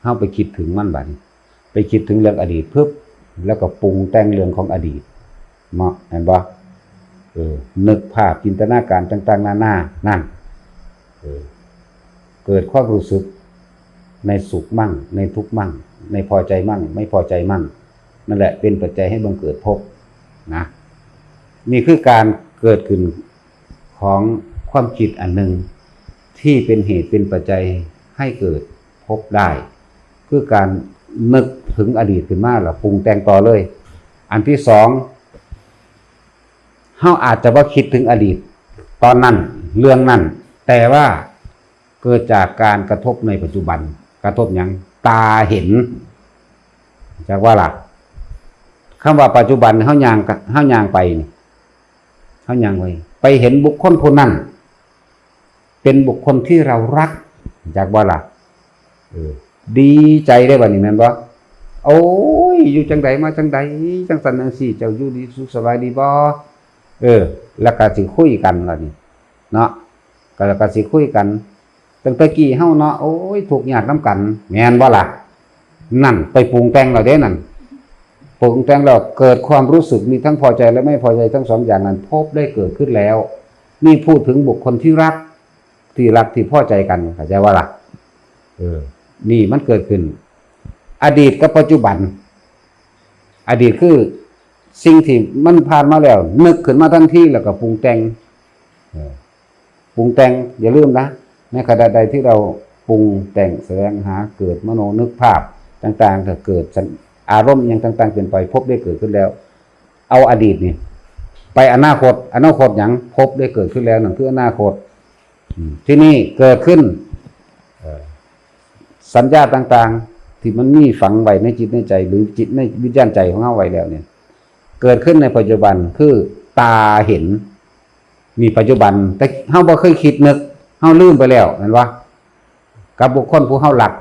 เฮาไปคิดถึงมันบัดนี้ ไปคิดถึงเรื่องอดีตปุ๊บ แล้วก็ปรุงแต่งเรื่องของอดีต เนาะ เห็นบ่ เออ นึกภาพจินตนาการต่างๆ นานา นั่น เออ เกิดความรู้สึกในสุขมั่ง ในทุกข์มั่ง ในพอใจมั่ง ไม่พอใจมั่ง นั่นแหละเป็นปัจจัยให้บังเกิดภพนะ นี่คือการเกิดขึ้นของความคิดอันหนึ่ง ที่เป็นเหตุเป็นปัจจัยให้เกิดภพได้ คือการนึกถึงอดีตขึ้นมาแล้วปรุงแต่งต่อเลย อันที่สอง เฮาอาจจะบ่คิดถึงอดีตตอนนั้น เรื่องนั้น แต่ว่าเกิดจากการกระทบในปัจจุบัน กระทบหยัง ตาเห็น จักว่าล่ะ คำว่าปัจจุบัน เฮาย่าง เฮาย่างไปนี่ เขายังไว้ ไปเห็นบุคคลผู้นั้น เป็นบุคคลที่เรารัก จักบ่ล่ะ เออ ดีใจได้บ่นี่แม่นบ่ โอ้ย อยู่จังใดมาจังใด จังสันจังสี่ เจ้าอยู่ดีสุขสบายดีบ่ เออ แล้วก็สิคุยกันล่ะนี่ เนาะ ก็แล้วก็สิคุยกัน ตั้งแต่กี้เฮาเนาะ โอ้ย ทุกข์ยากนำกัน แม่นบ่ล่ะ นั่นไปปรุงแต่งแล้วเด้นั่น ปรุงแต่งแล้วเกิดความรู้สึกมีทั้งพอใจและไม่พอใจทั้งสองอย่างนั้น พบได้เกิดขึ้นแล้ว นี่พูดถึงบุคคลที่รัก ที่รักที่พอใจกัน เข้าใจบ่ล่ะ เออ นี่มันเกิดขึ้น อดีตกับปัจจุบัน อดีตคือสิ่งที่มันผ่านมาแล้ว นึกขึ้นมาทันทีแล้วก็ปรุงแต่ง เออ ปรุงแต่ง อย่าลืมนะ ในขณะใดที่เราปรุงแต่งแสวงหาเกิดมโนนึกภาพต่างๆ ก็เกิดสัญ- อารมณ์อหย่างต่างๆ เป็นไป พบได้เกิดขึ้นแล้ว เอาอดีตนี่ ไปอนาคต อนาคตหยัง พบได้เกิดขึ้นแล้ว นั่นคืออนาคต อืม ที่นี่เกิดขึ้น เอ่อ สัญญาต่างๆ ที่มันมีฝังไว้ในจิตในใจ หรือจิตในวิญญาณใจของเฮาไว้แล้วเนี่ย เกิดขึ้นในปัจจุบันคือตาเห็น นี่ปัจจุบัน แต่เฮาบ่เคยคิดนึก เฮาลืมไปแล้ว แม่นบ่ กับบุคคลผู้เฮารัก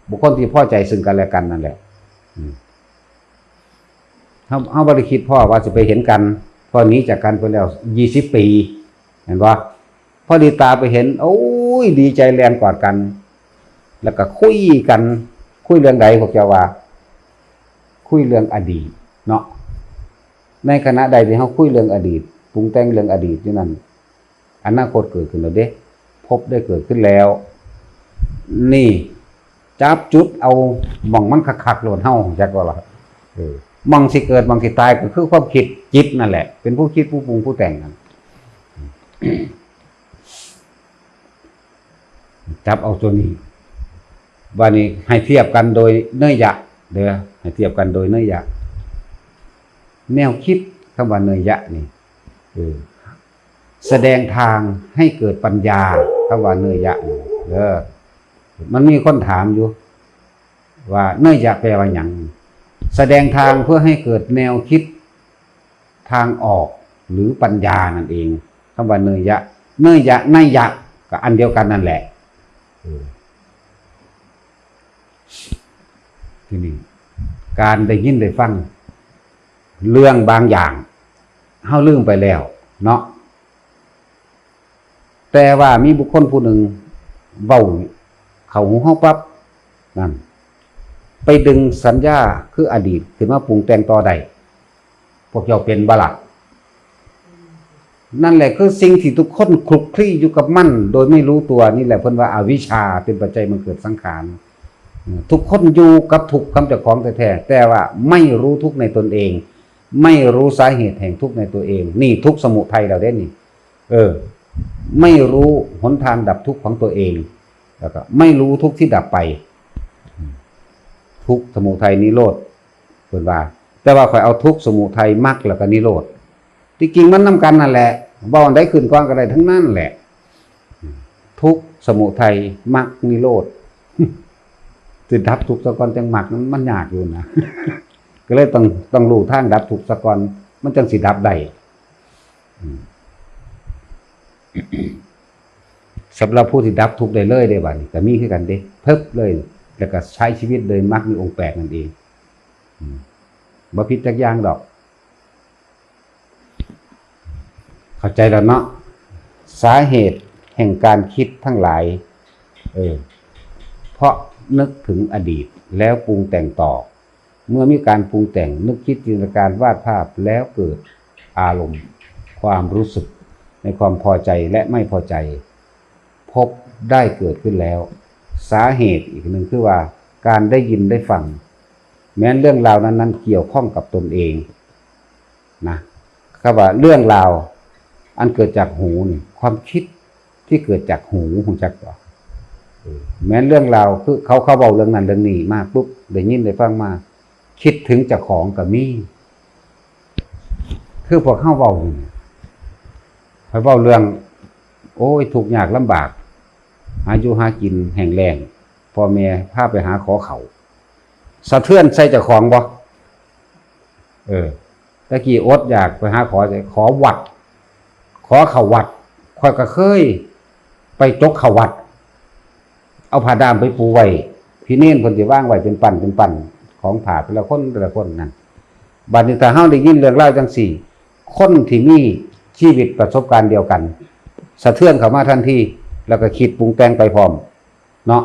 บุคคลที่พอใจซึ่งกันและกันนั่นแหละ อืม เฮา- เฮาบ่ได้คิดพ้อว่าสิไปเห็นกัน พ้อหนีจากกันไปแล้ว ยี่สิบ ปี แม่นบ่ พอดีตาไปเห็น โอ้ย ดีใจแล่นกอดกัน แล้วก็คุยกัน คุยเรื่องใดพวกเจ้าว่า คุยเรื่องอดีตเนาะ ในขณะใดที่เฮาคุยเรื่องอดีต ปรุงแต่งเรื่องอดีตอยู่นั่น อนาคตเกิดขึ้นแล้วเด้ พบได้เกิดขึ้นแล้ว นี่ จับจุดเอาหม่องมันคักๆ โลดเฮา จักว่าล่ะ เออ หม่องสิเกิด หม่องสิตายก็คือความคิด จิตนั่นแหละ เป็นผู้คิด ผู้ปรุง ผู้แต่งนั่น จับเอาตัวนี้ บัดนี้ให้เทียบกันโดยเนยยะ เด้อ ให้เทียบกันโดยเนยยะ แนวคิด คำว่าเนยยะนี่ เออ แสดงทางให้เกิดปัญญา คำว่าเนยยะนี่ เด้อ มันมีคนถามอยู่ ว่าเนยยะแปลว่าหยัง แสดงทางเพื่อให้เกิดแนวคิดทางออกหรือปัญญานั่นเอง คำว่าเนยยะ เนยยะ นัยยะ ก็อันเดียวกันนั่นแหละ เออ ทีนี้ การได้ยินได้ฟัง เรื่องบางอย่าง เฮาลืมไปแล้ว เนาะ แต่ว่ามีบุคคลผู้หนึ่งเว้าเข้าหูเฮาปั๊บ นั่น ไปดึงสัญญาคืออดีตขึ้นมาปรุงแต่งต่อได้ พวกเจ้าเป็นบ่ล่ะ นั่นแหละคือสิ่งที่ทุกคนคลุกคลีอยู่กับมัน โดยไม่รู้ตัว นี่แหละเพิ่นว่าอวิชชาเป็นปัจจัยมันเกิดสังขาร ทุกคนอยู่กับทุกข์กับเจ้าของแท้ๆ แต่ว่าไม่รู้ทุกข์ในตนเอง ไม่รู้สาเหตุแห่งทุกข์ในตัวเอง นี่ทุกข์สมุทัยแล้วเด้นี่ เออ ไม่รู้หนทางดับทุกข์ของตัวเอง แล้วก็ไม่รู้ทุกข์ที่ดับไป ทุกข์สมุทัยนิโรธ เพิ่นว่า แต่ว่าข้อยเอาทุกข์สมุทัยมรรคแล้วก็นิโรธ ที่จริงมันนำกันนั่นแหละ เว้าอันใดขึ้นก่อนก็ได้ทั้งนั้นแหละ ทุกข์สมุทัยมรรคนิโรธ สิดับทุกข์ซะก่อนจั่งมรรค มัน มันยากอยู่นะ ก็เลยต้อง- ต้องรู้ทางดับทุกข์ซะก่อน มันจั่งสิดับได้ อืม สำหรับผู้ที่ดับทุกข์ได้เลยเด้บัดนี้ ก็มีคือกันเด้ เพิบเลย แล้วก็ใช้ชีวิตโดยมรรคมีองค์แปดนั่นเอง อืม บ่ผิดจักอย่างดอก เข้าใจแล้วเนาะ สาเหตุแห่งการคิดทั้งหลาย เออ เพราะนึกถึงอดีตแล้วปรุงแต่งต่อ เมื่อมีการปรุงแต่ง นึกคิดจินตนาการวาดภาพ แล้วเกิดอารมณ์ ความรู้สึกในความพอใจและไม่พอใจ พบได้เกิดขึ้นแล้ว สาเหตุอีกหนึ่งคือว่าการได้ยินได้ฟัง แม้นเรื่องราวนั้นๆ เกี่ยวข้องกับตนเอง นะ คำว่าเรื่องราวอันเกิดจากหูนี่ ความคิดที่เกิดจากหู ฮู้จักบ่ เออ แม้นเรื่องราวคือเขา- เขาเว้าเรื่องนั้นเรื่องนี้มาปุ๊บ ได้ยินได้ฟังมา คิดถึงเจ้าของก็มี คือพวกเฮาเว้าอยู่นี่ ข้อยเว้าเรื่อง โอ้ย ทุกข์ยากลำบาก หาอยู่หากินแห้งแล้ง พ่อแม่พาไปหาขอข้าว สะเทือนใส่เจ้าของบ่ เออ แต่กี้อดอยากไปหาขอ ขอวัด ขอเข้าวัด ข้อยก็เคยไปจกเข้าวัด เอาผ้าด้ามไปปูไว้ พี่เณรเพิ่นสิวางไว้เป็นปั้นเป็นปั้นของผ้าแต่ละคนแต่ละคนนั่น บัดนี้ถ้าเฮาได้ยินเรื่องราวจังซี้ คนที่มีชีวิตประสบการณ์เดียวกัน สะเทือนเข้ามาทันที แล้วก็คิดปรุงแต่งไปพร้อม เนาะ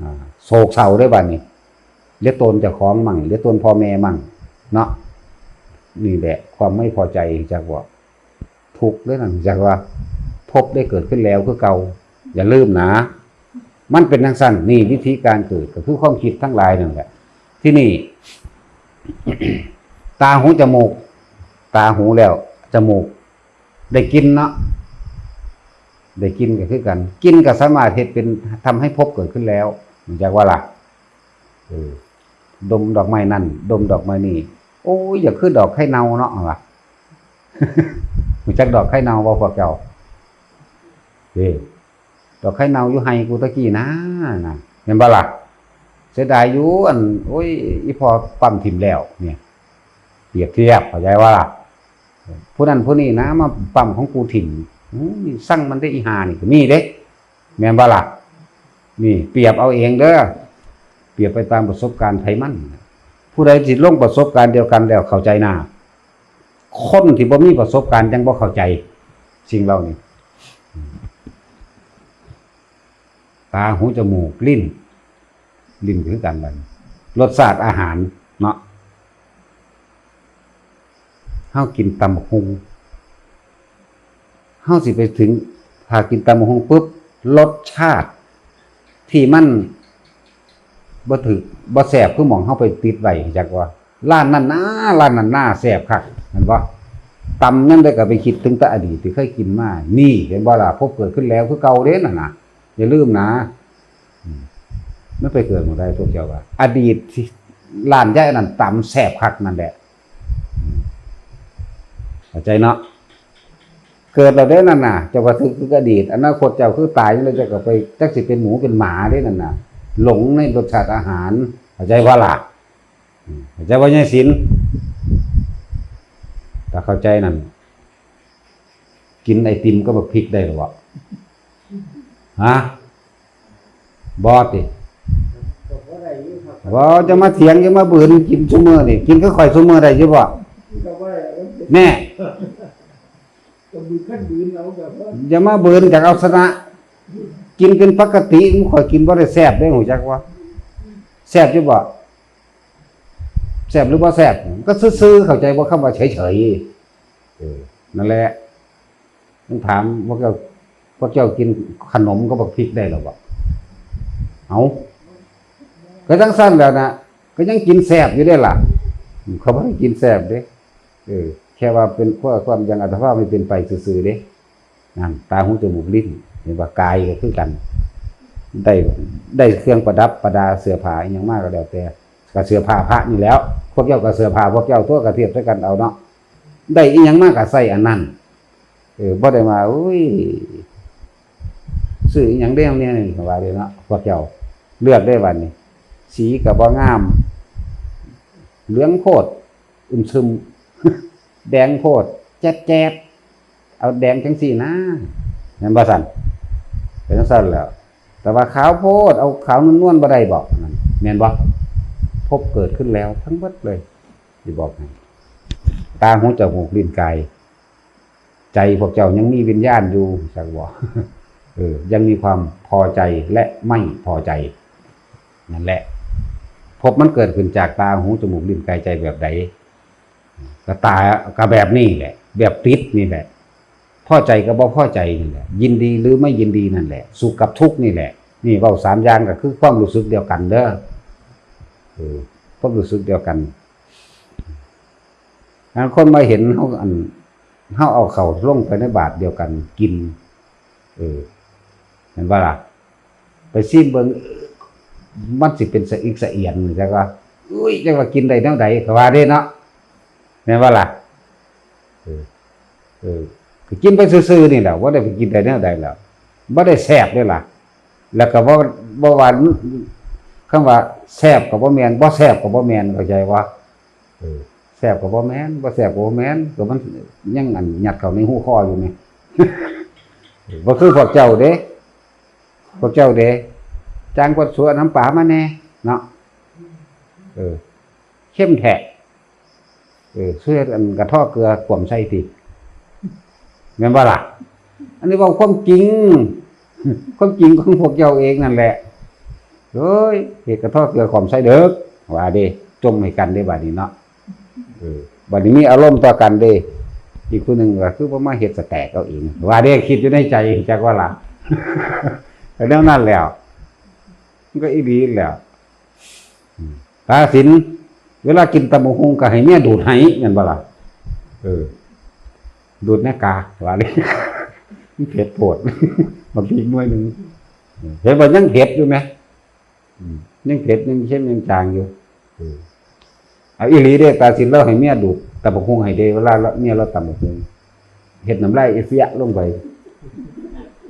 อ่า โศกเศร้าเด้อบัดนี้ เหลือตนเจ้าของมั่ง เหลือตนพ่อแม่มั่ง เนาะ นี่แหละความไม่พอใจ จักว่าทุกข์เด้อนั่น จักว่าภพได้เกิดขึ้นแล้วคือเก่า อย่าลืมนะ มันเป็นจั่งซั้น นี่วิธีการเกิดก็คือความคิดทั้งหลายนั่นแหละ ที่นี่ ตาหูจมูก ตาหูแล้ว จมูก ได้กลิ่นเนาะ ได้กลิ่นก็คือกัน กลิ่นก็สามารถเฮ็ดเป็น ทำให้ภพเกิดขึ้นแล้ว รู้จักว่าล่ะ เออ ดมดอกไม้นั่น ดมดอกไม้นี่ โอ้ย อยากคือดอกไข่เน่าเนาะ ว่า รู้จักดอกไข่เน่าบ่พวกเจ้า เออ ดอกไข่เน่าอยู่ไฮ่กูตะกี้นะ นะ แม่นบ่ล่ะ เสียดายอยู่ อัน โอ้ย อีพ่อปั๊มถิ่มแล้ว เนี่ย เปรียบเทียบ เข้าใจว่าล่ะ ผู้นั้นผู้นี้นะ มาปั๊มของกูถิ่ม อืม สั่งมันได้อีห่านี่ก็มีเด้ แม่นบ่ล่ะ นี่ เปรียบเอาเองเด้อ เปรียบไปตามประสบการณ์ไผมัน ผู้ใดที่ลงประสบการณ์เดียวกันแล้วเข้าใจนะ คนที่บ่มีประสบการณ์ยังบ่เข้าใจ สิ่งเหล่านี้ ตา หู จมูก ลิ้น ลิ้นคือกันบัดนี้ รสชาติอาหาร เนาะ เฮากินตำบักหุ่ง เฮาสิไปถึง ถ้ากินตำบักหุ่งปุ๊บ รสชาติที่มันบ่ถืก บ่แซ่บคือหม่องเฮาไปติดไว้ จักว่า ร้านนั้นนะ ร้านนั้นนะ แซ่บคัก แม่นบ่ ตำยามใดก็ไปคิดถึงแต่อดีตที่เคยกินมา นี่ เห็นบ่ล่ะ ภพเกิดขึ้นแล้วคือเก่าเด้นั่นน่ะ อย่าลืมนะ อืม มันไปเกิดหม่องใดพวกเจ้าว่า อดีตที่ร้านยายอันนั้นตำแซ่บคักนั่นแหละ อืม เข้าใจเนาะ เกิดแล้วเด้นั่นน่ะ เจ้าก็ถืกคืออดีต อนาคตเจ้าคือตายแล้ว เจ้าก็ไป จักสิเป็นหมูเป็นหมาเด้นั่นน่ะ หลงในรสชาติอาหาร เข้าใจบ่ล่ะ อืม เข้าใจบ่ยายศิลป์ ถ้าเข้าใจนั่น กินไอติมกับบักพริกได้หรือบ่ ฮะ บ่ติ ก็บ่ได้อยู่ครับ บ่ จะมาเถียง จะมาบืน กินซุมื้อนี่ กินคือข่อยซุมื้อได้อยู่บ่ ก็บ่ได้ แน่ ก็บืน คันบืนเอาก็บ่ อย่ามาบืน อยากเอาชนะ กินเป็นปกติ มันข่อยกินบ่ได้แซ่บเด้ ฮู้จักบ่ แซ่บอยู่บ่ แซ่บหรือบ่แซ่บ ก็ซื่อๆ เข้าใจบ่ คำว่าเฉยๆ เออ นั่นแหละ มันถามพวกเจ้า พวกเจ้ากินขนมกับบักพริกได้หรือบ่ เอ้า ก็จั่งซั้นแหล้วนะ ก็ยังกินแซ่บอยู่เด้ล่ะ เขาบ่ได้กินแซ่บเด้ เออ แค่ว่าเป็นข้อความยังอัตภาพไม่เป็นไปซื่อๆ เด้ นั่น ตา หู จมูก ลิ้น เห็นบ่ กายก็คือกัน ได้ ได้เครื่องประดับประดา เสื้อผ้าอิหยังมาก็แล้วแต่ ก็เสื้อผ้าพระนี่แหล้ว พวกเจ้าก็เสื้อผ้าพวกเจ้า ทั่วกระเทียบด้วยกันเอาเนาะ ได้อิหยังมาก็ใส่อันนั้น เออ บ่ได้มา อุ้ย ซื้ออิหยังได้เนี่ยนี่ ว่าเลยเนาะ พวกเจ้า เลือกได้บัดนี้ สีก็บ่งาม เหลืองโพด อึมชึม แดงโพด แจ๊ดแจ๊ด เอาแดงจังซี่นะ แม่นบ่ซั่น เป็นจังซั่นแหล้ว แต่ว่าขาวโพด เอาขาวนวลๆ บ่ได้บ่ นั่น แม่นบ่ ภพเกิดขึ้นแล้วทั้งหมดเลย สิบอกให้ ตา หู จมูก ลิ้น กาย ใจพวกเจ้ายังมีวิญญาณอยู่ จักบ่ เออ ยังมีความพอใจและไม่พอใจ นั่นแหละ ภพมันเกิดขึ้นจากตา หู จมูก ลิ้น กาย ใจแบบใด ก็ตา ก็แบบนี้แหละ แบบติดนี่แหละ พอใจกับบ่พอใจนี่แหละ ยินดีหรือไม่ยินดีนั่นแหละ สุขกับทุกข์นี่แหละ นี่เว้าสามอย่างก็คือความรู้สึกเดียวกันเด้อ เออ ความรู้สึกเดียวกัน บางคนมาเห็นเฮาอัน เฮาเอาเข้าลงไปในบาตรเดียวกันกิน เออ เห็นบ่ล่ะ ไปซิมเบิ่ง มันสิเป็นสะอิกสะเอียน จักว่า อุ้ย จักว่ากินได้แนวใด ก็ว่าเด้เนาะ แม่นบ่ล่ะ เออ เออ ก็กินไปซื่อๆ นี่แหละ บ่ได้ไปกินได้แนวใดแล้ว บ่ได้แซ่บเด้ล่ะ แล้วก็บ่ บ่ว่า คำว่าแซ่บก็บ่แม่น บ่แซ่บก็บ่แม่น เข้าใจบ่ เออ แซ่บก็บ่แม่น บ่แซ่บก็บ่แม่น ก็มันยังอันยัดเข้าในหูคออยู่นี่ บ่คือพวกเจ้าเด้ พวกเจ้าเด้ จางกวดสัวน้ำปลามาแน่เนาะ เออ เข้มแท้ เออ ช่วยอันกระเทาะเกลือขวมใส่ติ แม่นบ่ล่ะ อันนี้เว้าความจริง ความจริงของพวกเจ้าเองนั่นแหละ โอ้ย เฮ็ดกระเทาะเกลือขวมใส่เด้อ ว่าเด้ จมให้กันเด้ บาดนี้เนาะ เออ บาดนี้มีอารมณ์ต่อกันเด้ อีกผู้หนึ่งก็คือว่ามาเฮ็ดสแต็กเอาเอง ว่าเด้ คิดอยู่ในใจ จักว่าล่ะ ก็แนวนั้นแล้ว มันก็อีหลีแล้ว อืม ตาสิน เวลากินตำบักหุ่งก็ให้เมียดูดให้ แม่นบ่ล่ะ เออ ดูดแหน่กา ว่าเด้ มันเผ็ดโพด บักพริกหน่วยหนึ่ง เห็นบ่ยังเผ็ดอยู่ไหม อืม ยังเผ็ดยังเค็มยังจางอยู่ เออ เอาอีหลีเด้ ตาสินลาวให้เมียดูดตำบักหุ่งให้เด้ เวลาเมียลาวตำบักหุ่ง เฮ็ดน้ำลายเอเซียลงไป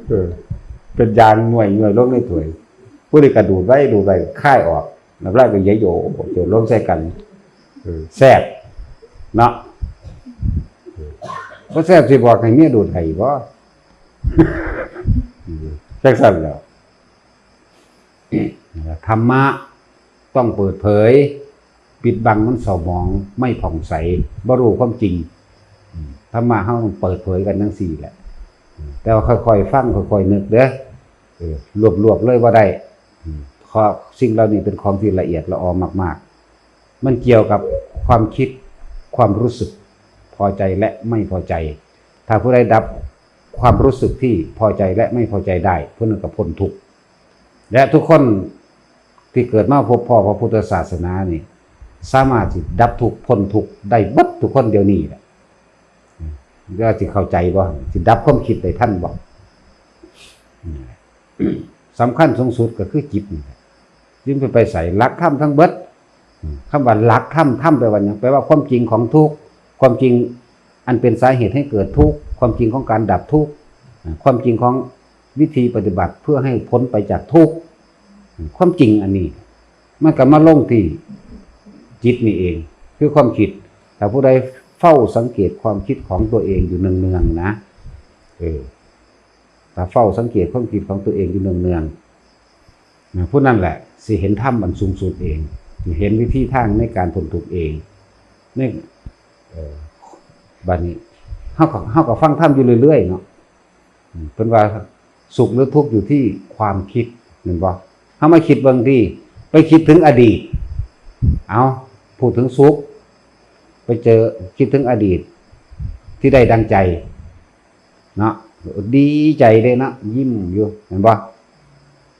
เออ เป็นยางหน่วยๆลงในถ้วย ผู้ใดก็ดูดไว้ ดูดไว้ คายออก น้ำลายก็ไหลโยโจนลงใส่กัน เออ แซ่บ เนาะ เออ บ่แซ่บสิบอกให้เมียดูดให้บ่ เออ จังซั่นแหล้ว ธรรมะต้องเปิดเผย ปิดบังมันเศร้าหมอง ไม่ผ่องใส บ่รู้ความจริง อืม ธรรมะเฮาต้องเปิดเผยกันจั่งซี้แหละ อืม แต่ว่าค่อยๆฟัง ค่อยๆนึกเด้อ เออ รวบๆเลยบ่ได้ อืม เพราะสิ่งเหล่านี้เป็นของที่ละเอียดละออมากๆ มันเกี่ยวกับความคิด ความรู้สึก พอใจและไม่พอใจ ถ้าผู้ใดดับความรู้สึกที่พอใจและไม่พอใจได้ ผู้นั้นก็พ้นทุกข์ และทุกคนที่เกิดมาพบพ้อพระพุทธศาสนานี่ สามารถสิดับทุกข์พ้นทุกข์ได้เบิดทุกคนเดี๋ยวนี้แหละ เดี๋ยวสิเข้าใจบ่ สิดับความคิดได้ทันบ่ สำคัญสูงสุดก็คือจิตนี่แหละ จิตไปไปใส่หลักธรรมทั้งเบิด คำว่าหลักธรรม ธรรมแปลว่าหยัง แปลว่าความจริงของทุกข์ ความจริงอันเป็นสาเหตุให้เกิดทุกข์ ความจริงของการดับทุกข์ ความจริงของวิธีปฏิบัติเพื่อให้พ้นไปจากทุกข์ ความจริงอันนี้ มันก็มาลงที่จิตนี่เอง คือความคิด ถ้าผู้ใดเฝ้าสังเกตความคิดของตัวเองอยู่เนืองๆนะ เออ ถ้าเฝ้าสังเกตความคิดของตัวเองอยู่เนืองๆนะ ผู้นั้นแหละสิเห็นธรรมอันสูงสุดเอง สิเห็นวิธีทางในการพ้นทุกข์เอง นี่ เออ บัดนี้ เฮาก็ เฮาก็ฟังธรรมอยู่เรื่อยๆเนาะ อืม เพิ่นว่าสุขหรือทุกข์อยู่ที่ความคิด แม่นบ่ เฮามาคิดเบิ่งติ ไปคิดถึงอดีต เอา พูดถึงสุข ไปเจอ คิดถึงอดีต ที่ได้ดังใจ เนาะ ดีใจเด้เนาะ ยิ้มอยู่ แม่นบ่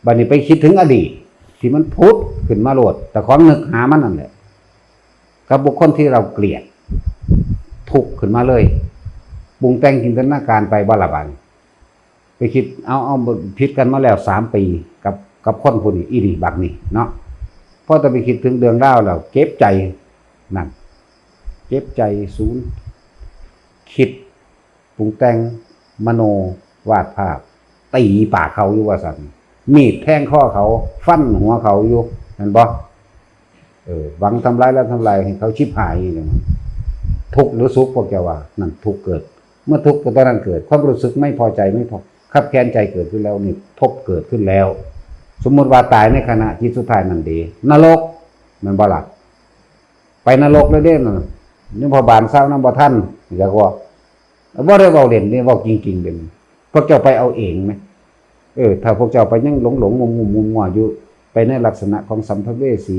บัดนี้ไปคิดถึงอดีต ที่มันผุดขึ้นมาโลด แต่ของนึกหามันนั่นแหละ กับบุคคลที่เราเกลียด ทุกข์ขึ้นมาเลย ปรุงแต่งจินตนาการไปบ่ละบาดนี้ ไปคิด เอา เอา ผิดกันมาแล้วสามปี กับ กับคนผู้นี้ อีนี่บักนี่เนาะ พอแต่ไปคิดถึงเรื่องราวแล้ว เจ็บใจ นั่น เจ็บใจ สูญ คิด ปรุงแต่ง มโน วาดภาพ ตีปากเขาอยู่ว่าซั่น มีดแทงคอเขา ฟันหัวเขาอยู่ แม่นบ่ เออ หวังทำร้ายแล้วทำลายให้เขาชิบหายนี่แหละ ทุกข์หรือสุขพวกเจ้าว่า นั่นทุกข์เกิด เมื่อทุกข์ก็ตอนนั้นเกิด ความรู้สึกไม่พอใจ ไม่พอ คับแค้นใจเกิดขึ้นแล้ว นี่ภพเกิดขึ้นแล้ว สมมุติว่าตายในขณะจิตสุดท้ายนั่นเด้ นรก แม่นบ่ล่ะ ไปนรกเลยเด้นั่นน่ะ นี่พอบานเศร้านำบ่ทัน อยากว่า บ่ได้เว้าเล่นนี่ เว้าจริงๆเด้ พวกเจ้าไปเอาเองไหม เออ ถ้าพวกเจ้าไปยังหลงๆงมๆมัวๆอยู่ ไปในลักษณะของสัมภเวสี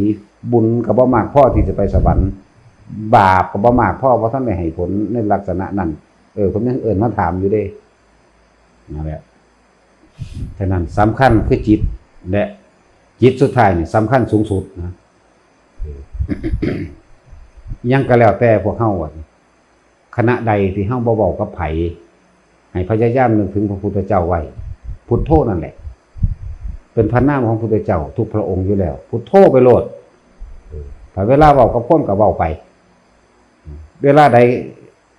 บุญก็บ่มากพอที่จะไปสวรรค์ บาปก็บ่มากพอ บ่ทันได้ให้ผลในลักษณะนั้น เออ ผมยังเอิ้นมาถามอยู่เด้ นั่นแหละ ฉะนั้นสำคัญคือจิต และจิตสุดท้ายนี่สำคัญสูงสุดนะ เออ ยังก็แล้วแต่พวกเฮาอะ ขณะใดที่เฮาบ่เว้ากับไผ ให้พยายามนึกถึงพระพุทธเจ้าไว้ พุทโธนั่นแหละ เป็นพระนามของพุทธเจ้าทุกพระองค์อยู่แล้ว พุทโธไปโลด เออ ถ้าเวลาเว้ากับคนก็เว้าไป เวลาใด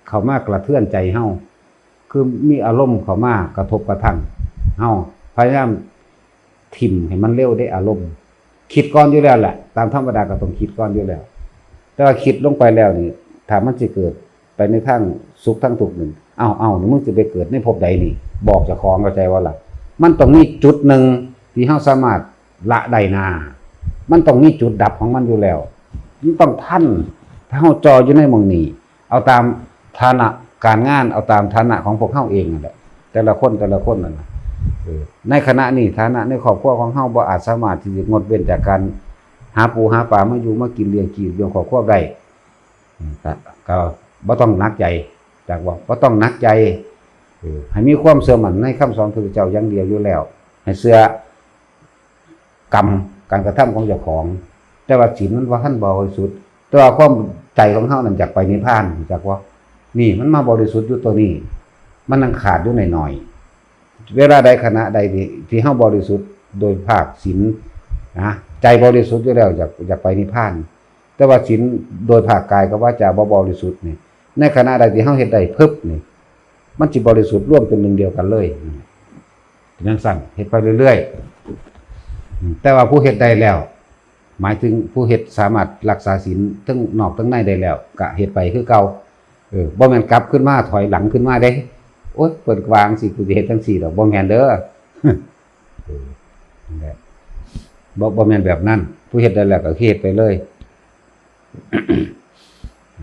เข้ามากระเทือนใจเฮา คือมีอารมณ์เข้ามากระทบกระทั่งเฮา พยายามถิ่มให้มันเร็วเด้อารมณ์ คิดก่อนอยู่แล้วแหละ ตามธรรมดาก็ต้องคิดก่อนอยู่แล้ว แต่ว่าคิดลงไปแล้วนี่ ถ้ามันสิเกิดไปในทางสุขทางทุกข์นี่ เอ้า เอ้า นี่มึงสิไปเกิดในภพใดนี่ บอกเจ้าของ เข้าใจบ่ล่ะ มันต้องมีจุดหนึ่งที่เฮาสามารถละได้นา มันต้องมีจุดดับของมันอยู่แล้ว มันต้องทัน ถ้าเฮาจ่ออยู่ในหม่องนี้ เอาตามฐานะการงาน เอาตามฐานะของพวกเฮาเองนั่นแหละ แต่ละคน แต่ละคนนั่นน่ะ เออ ในขณะนี้ฐานะในครอบครัวของเฮาบ่อาจสามารถที่จะงดเว้นจากการหาปูหาปลามาอยู่มากินเลี้ยงชีพเลี้ยงครอบครัวได้ อืม ก็ ก็บ่ต้องหนักใจ จักว่าบ่ต้องหนักใจ เออ ให้มีความเชื่อมั่นในคำสอนพระพุทธเจ้าอย่างเดียวอยู่แล้ว ให้เชื่อกรรม การกระทำของเจ้าของ แต่ว่าศีลมันบ่ทันบริสุทธิ์ แต่ว่าความใจของเฮานั่นอยากไปนิพพาน จักว่า นี่มันมาบริสุทธิ์อยู่ตัวนี้ มันยังขาดอยู่หน่อยๆ เวลาใดขณะใดที่ ที่เฮาบริสุทธิ์โดยภาคศีลนะ ใจบริสุทธิ์อยู่แล้ว อยาก อยากไปนิพพาน แต่ว่าศีลโดยภาคกายกับวาจาบ่บริสุทธิ์นี่ ในขณะใดที่เฮาเฮ็ดได้พึบนี่ มันสิบริสุทธิ์รวมเป็นหนึ่งเดียวกันเลย เป็นจั่งซั้น เฮ็ดไปเรื่อยๆ อืม แต่ว่าผู้เฮ็ดได้แล้ว หมายถึงผู้เฮ็ดสามารถรักษาศีลทั้งนอกทั้งในได้แล้ว ก็เฮ็ดไปคือเก่า เออ บ่แม่นกลับขึ้นมาถอยหลังขึ้นมาเด้ โอ๊ย เพิ่นว่าจั่งซี้ กูสิเฮ็ดจั่งซี้ดอก บ่แม่นเด้อ เออ นั่นแหละ บ่ บ่แม่นแบบนั้น ผู้เฮ็ดได้แล้วก็คือเฮ็ดไปเลย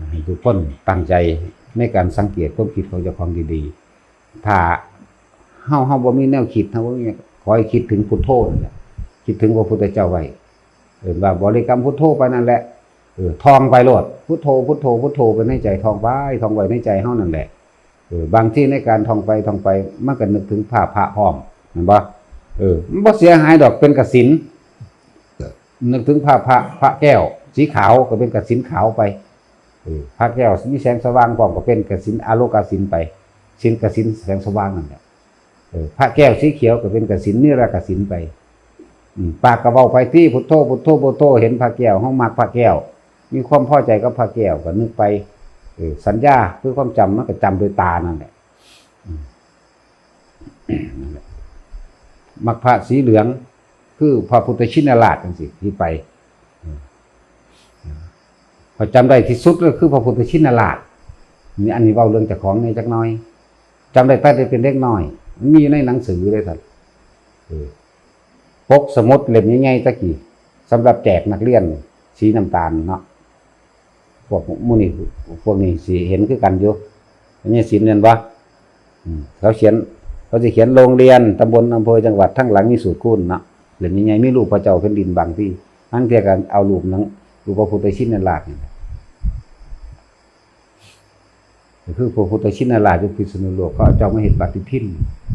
ให้ทุกคนตั้งใจในการสังเกตความคิดของเจ้าของดีๆ ถ้าเฮา เฮาบ่มีแนวคิด เฮาบ่มี ขอให้คิดถึงพุทโธนั่นแหละ คิดถึงพระพุทธเจ้าไว้ เอิ้นว่าบริกรรมพุทโธไปนั่นแหละ เออ ท่องไปโลด พุทโธ พุทโธ พุทโธไปในใจ ท่องไป ท่องไว้ในใจเฮานั่นแหละ เออ บางทีในการท่องไป ท่องไป มันก็นึกถึงภาพพระพร้อม แม่นบ่ เออ มันบ่เสียหายดอก เป็นกสิณ นึกถึงภาพพระ พระแก้ว สีขาว ก็เป็นกสิณขาวไป เออ พระแก้วมีแสงสว่างพร้อม ก็เป็นกสิณ อาโลกกสิณไป ศีลกสิณ แสงสว่างนั่นแหละ เออ พระแก้วสีเขียวก็เป็นกสิณ นิรกสิณไป อืม ปากก็เว้าไปที่พุทโธ พุทโธ พุทโธ เห็นพระแก้ว เฮามักพระแก้ว มีความพอใจกับพระแก้ว ก็นึกไป เออ สัญญาคือความจำ มันก็จำโดยตานั่นแหละ อืม นั่นแหละ มักพระสีเหลือง คือพระพุทธชินราชจั่งซี้ ที่ไป เออ ข้อยจำได้ที่สุดก็คือพระพุทธชินราช นี่ อันนี้เว้าเรื่องเจ้าของแหน่จักหน่อย จำได้ตั้งแต่เป็นเด็กน้อย มันมีอยู่ในหนังสือเลยท่าน เออ ปกสมุดเล่มใหญ่ๆ ตะกี้ สำหรับแจกนักเรียน สีน้ำตาลเนาะ พวกหมู่นี้ พวกนี้สิเห็นคือกันอยู่ อันนี้ศีลแม่นบ่ อืม เขาเขียน เขาสิเขียนโรงเรียน ตำบล อำเภอ จังหวัด ทั้งหลังมีสูตรคูณเนาะ เล่มใหญ่ๆ มีรูปพระเจ้าแผ่นดินบางที่ ลางเทื่อก็เอารูปหนัง รูปพระพุทธชินราชนี่แหละ ก็คือพระพุทธชินราชอยู่พิษณุโลก เขาเอาเจ้ามาเฮ็ดปฏิทิน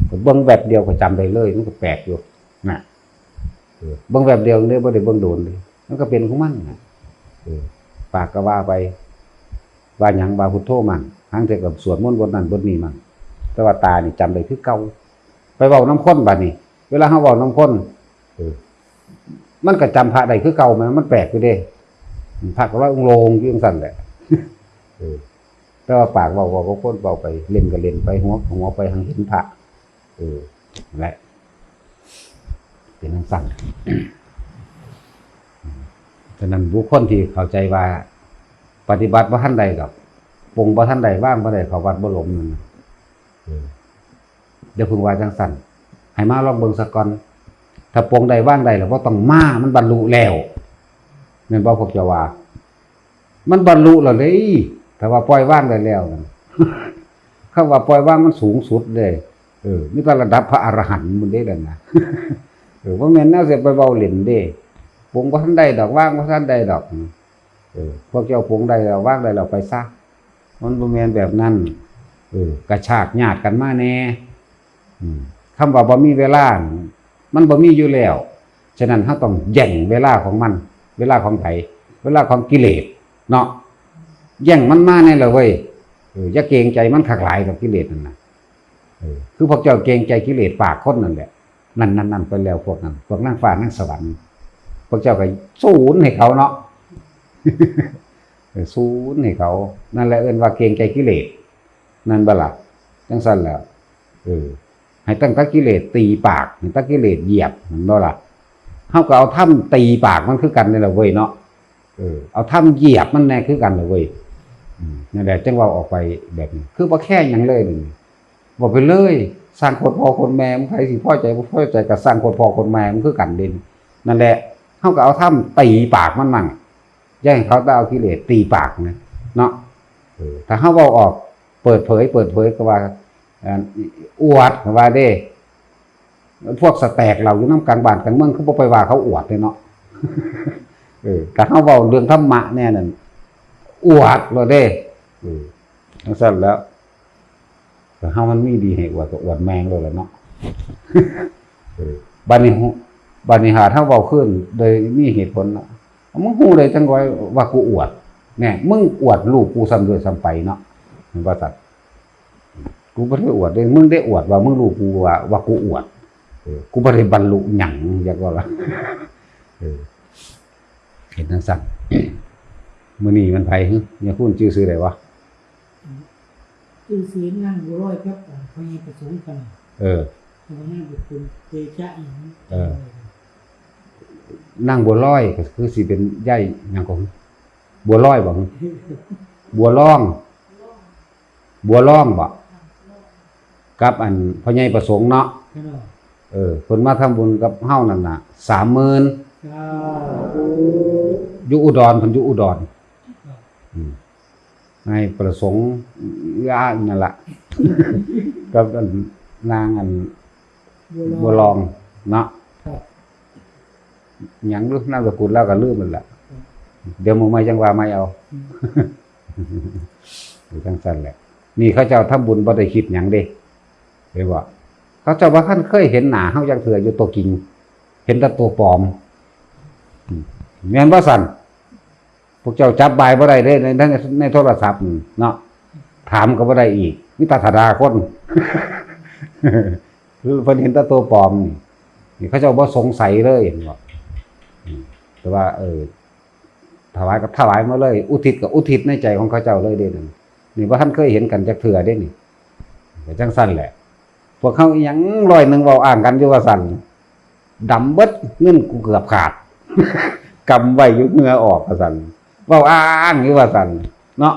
ก็เบิ่งแวบเดียวก็จำได้เลย มันก็แปลกอยู่ น่ะ เออ เบิ่งแวบเดียวเลย บ่ได้เบิ่งโดนเลย มันก็เป็นของมันน่ะ เออ ปากก็ว่าไป ว่าหยัง ว่าพุทโธมั่ง ลางเทื่อก็สวดมนต์บทนั้นบทนี้มั่ง แต่ว่าตานี่จำได้คือเก่า ไปเว้านำคนบัดนี้ เวลาเฮาเว้านำคน เออ มันก็จำพระได้คือเก่า มัน มันแปลกอยู่เด้ พระก็ว่าองค์ลงอยู่จั่งซั้นแหละ เออ แต่ว่าปากเว้า เว้ากับคน เว้าไป เล่นก็เล่นไป หัว หัวไป หังเห็นพระ เออ นั่นแหละ เป็นจั่งซั้น ฉะนั้นบุคคลที่เข้าใจว่าปฏิบัติบ่ทันได้ดอก ปลงบ่ทันได้ วางบ่ได้ เข้าวัดบ่หลงนั่นน่ะ เออ อย่าเพิ่งว่าจั่งซั้น ให้มาลองเบิ่งซะก่อน ถ้าปลงได้วางได้แล้วบ่ต้องมา มันบรรลุแล้ว แม่นบ่พวกเจ้าว่า มันบรรลุแล้วเด้ ถ้าว่าปล่อยวางได้แล้วนั่น คำว่าปล่อยวางมันสูงสุดเลย เออ มีแต่ระดับพระอรหันต์มันได้แล้วนะ เออ บ่แม่นแนวสิไปเว้าเล่นเด้ ปลงบ่ทันได้ดอก วางบ่ทันได้ดอก เออ พวกเจ้าปลงได้แล้ว วางได้แล้ว ไปซะ มันบ่แม่นแบบนั้น เออ กระชากญาติกันมาแน่ อืม คำว่าบ่มีเวลา มันบ่มีอยู่แล้ว ฉะนั้นเราต้องแย่งเวลาของมัน เวลาของไผ เวลาของกิเลสเนาะ แย่งมันมาแน่ละเว้ย เออ อย่าเกรงใจมันคักหลายดอกกิเลสนั่นน่ะ เออ คือพวกเจ้าเกรงใจกิเลสปากคนนั่นแหละ นั่น นั่น นั่น ไปแล้วพวกนั้น พวกนางฟ้านางสวรรค์ พวกเจ้าก็สูนให้เขาเนาะ เออ สูนให้เขา นั่นแหละเอิ้นว่าเกรงใจกิเลส นั่นบ่ล่ะ จั่งซั้นแหละ เออ ให้ตั้งแต่กิเลสตีปาก ให้ตั้งกิเลสเหยียบ แม่นบ่ล่ะ เฮาก็เอาธรรมตีปากมันคือกันนี่แหละเว้ยเนาะ เออ เอาธรรมเหยียบมันแน่คือกันเลยเว้ย อืม นั่นแหละ จั่งเว้าออกไปแบบนี้ คือบ่แคร์หยังเลยนี่ เว้าไปเลย สร้างโคตรพ่อโคตรแม่มึง ไผสิพอใจบ่พอใจก็สร้างโคตรพ่อโคตรแม่มึงคือกันเด้ นั่นแหละ เฮาก็เอาธรรมตีปากมันมั่ง อย่าให้เขาเอากิเลสตีปากนะ เนาะ เออ ถ้าเฮาเว้าออก เปิดเผย เปิดเผยก็ว่า เอ่อ อวดก็ว่าเด้ พวกสแต็กเหล้าอยู่นำกลางบ้านกลางเมือง คือบ่ไปว่าเขาอวดเด้เนาะ เออ ถ้าเฮาเว้าเรื่องธรรมะแน่นั่น อวดโลดเด้ เออ จั่งซั้นแหล้ว ก็เฮามันมีดีให้อวดก็อวดแม่งโลดแหละเนาะ เออ บัดนี้ฮู้ บัดนี้หาเฮาเว้าคืนโดยมีเหตุผลเนาะ มึงฮู้ได้จั่งใดว่ากูอวด แน่ มึงอวดลูกกูซ้ำด้วยซ้ำไปเนาะ แม่นบ่ซั้น กูบ่ได้อวดเด้ มึงได้อวดว่ามึงรู้กูว่า ว่ากูอวด เออ กูบ่ได้บรรลุหยัง อยากว่าล่ะ เออ เห็นจั่งซั้น มื้อนี้มันไผหึ ยายคุณชื่อซื่อใดวะ ชื่อซื่อนางบัวลอยกับพ่อใหญ่ประสงค์กัน เออ แต่ว่านางเป็นคนเตชะหยัง เออ นางบัวลอยก็คือสิเป็นยายหยังก็ บัวลอยบ่หึ บัวลอง บัวลองบ่ กับอันพ่อใหญ่ประสงค์เนาะ ครับ เออ เพิ่นมาทำบุญกับเฮานั่นน่ะ สามหมื่น สาธุ อยู่อุดร เพิ่นอยู่อุดร ครับ อืม นายประสงค์ อ่า นั่นล่ะ กับอันนางอัน บัวลอง บัวลองเนาะ ครับ หยังรู้นามสกุลลาวก็ลืมนั่นแหละ ครับ เดี๋ยวมื้อใหม่จั่งว่าใหม่เอา อืม อยู่จั่งซั้นแหละ นี่เขาเจ้าทำบุญบ่ได้คิดหยังเด้ เห็นบ่ เขาเจ้าบ่ทันเคยเห็นหน้าเฮาจักเทื่ออยู่ตัวจริง เห็นแต่ตัวปลอม อืม แม่นบ่ซั้น พวกเจ้าจับบ่ายบ่ได้เด้ ใน ใน ในโทรศัพท์นี่เนาะ ถามก็บ่ได้อีก มีแต่ทาดาคน คือเพิ่นเห็นแต่ตัวปลอมนี่ นี่เขาเจ้าบ่สงสัยเลย เห็นบ่ อืม แต่ว่า เออ ถวายก็ถวายมาเลย อุทิศก็อุทิศในใจของเขาเจ้าเลยเด้นั่น นี่บ่ทันเคยเห็นกันจักเทื่อเด้นี่ ก็จั่งซั้นแหละ พวกเขาอิหยังร้อยหนึ่งเว้าอ้างกันอยู่ว่าซั่น ดำเบิด เงินกูเกือบขาด กำไว้อยู่เหงื่อออกว่าซั่น เว้าอ้างอยู่ว่าซั่น เนาะ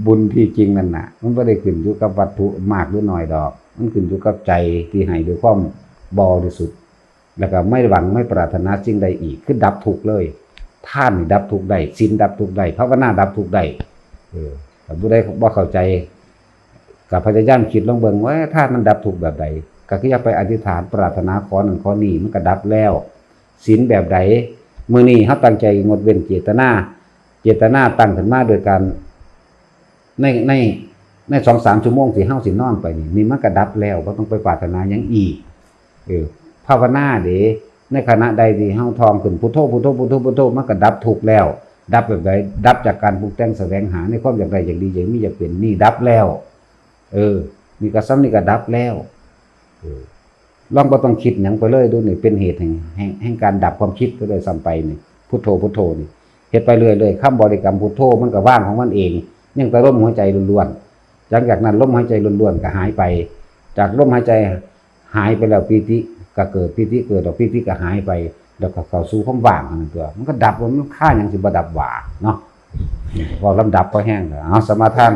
บุญที่จริงนั่นน่ะ มันบ่ได้ขึ้นอยู่กับวัตถุมากหรือน้อยดอก มันขึ้นอยู่กับใจที่ให้ด้วยความบริสุทธิ์ แล้วก็ไม่หวังไม่ปรารถนาสิ่งใดอีก คือดับทุกข์เลย ทานนี่ดับทุกข์ได้ ศีลดับทุกข์ได้ ภาวนาดับทุกข์ได้ เออ ถ้าผู้ใดบ่เข้าใจ ก็พยายามคิดลองเบิ่งว่าทานมันดับทุกข์แบบใด ก็คืออย่าไปอธิษฐานปรารถนาขอนั่นขอนี่ มันก็ดับแล้ว ศีลแบบใด มื้อนี้เฮาตั้งใจงดเว้นเจตนา เจตนาตั้งขึ้นมาโดยการ ใน ใน ในสองสามชั่วโมงที่เฮาสินอนไปนี่ นี่มันก็ดับแล้ว บ่ต้องไปปรารถนาหยังอีก เออ ภาวนาเด้ ในขณะใดที่เฮาท่องขึ้นพุทโธ พุทโธ พุทโธ พุทโธ มันก็ดับทุกข์แล้ว ดับแบบใด ดับจากการปรุงแต่งแสวงหาในความอยากได้ อยากดี อยากมี อยากเป็น นี่ดับแล้ว เออ นี่ก็ส่ำนี่ก็ดับแล้ว เออ ลองบ่ต้องคิดหยังไปเลยดูนี่ เป็นเหตุแห่ง แห่ง แห่งการดับความคิดไปเลยซ้ำไปนี่ พุทโธ พุทโธนี่ เฮ็ดไปเรื่อยๆ คำบริกรรมพุทโธมันก็ว่างของมันเอง ยังแต่ลมหายใจล้วนๆ หลังจากนั้นลมหายใจล้วนๆ ก็หายไป จากลมหายใจหายไปแล้วปีติก็เกิด ปีติเกิดแล้วปีติก็หายไป แล้วก็เข้าสู่ความว่างนั่นตัว มันก็ดับ มันคาหยังสิบ่ดับหว่าเนาะ เว้าลำดับพอแฮงแล้ว เอาสมาทาน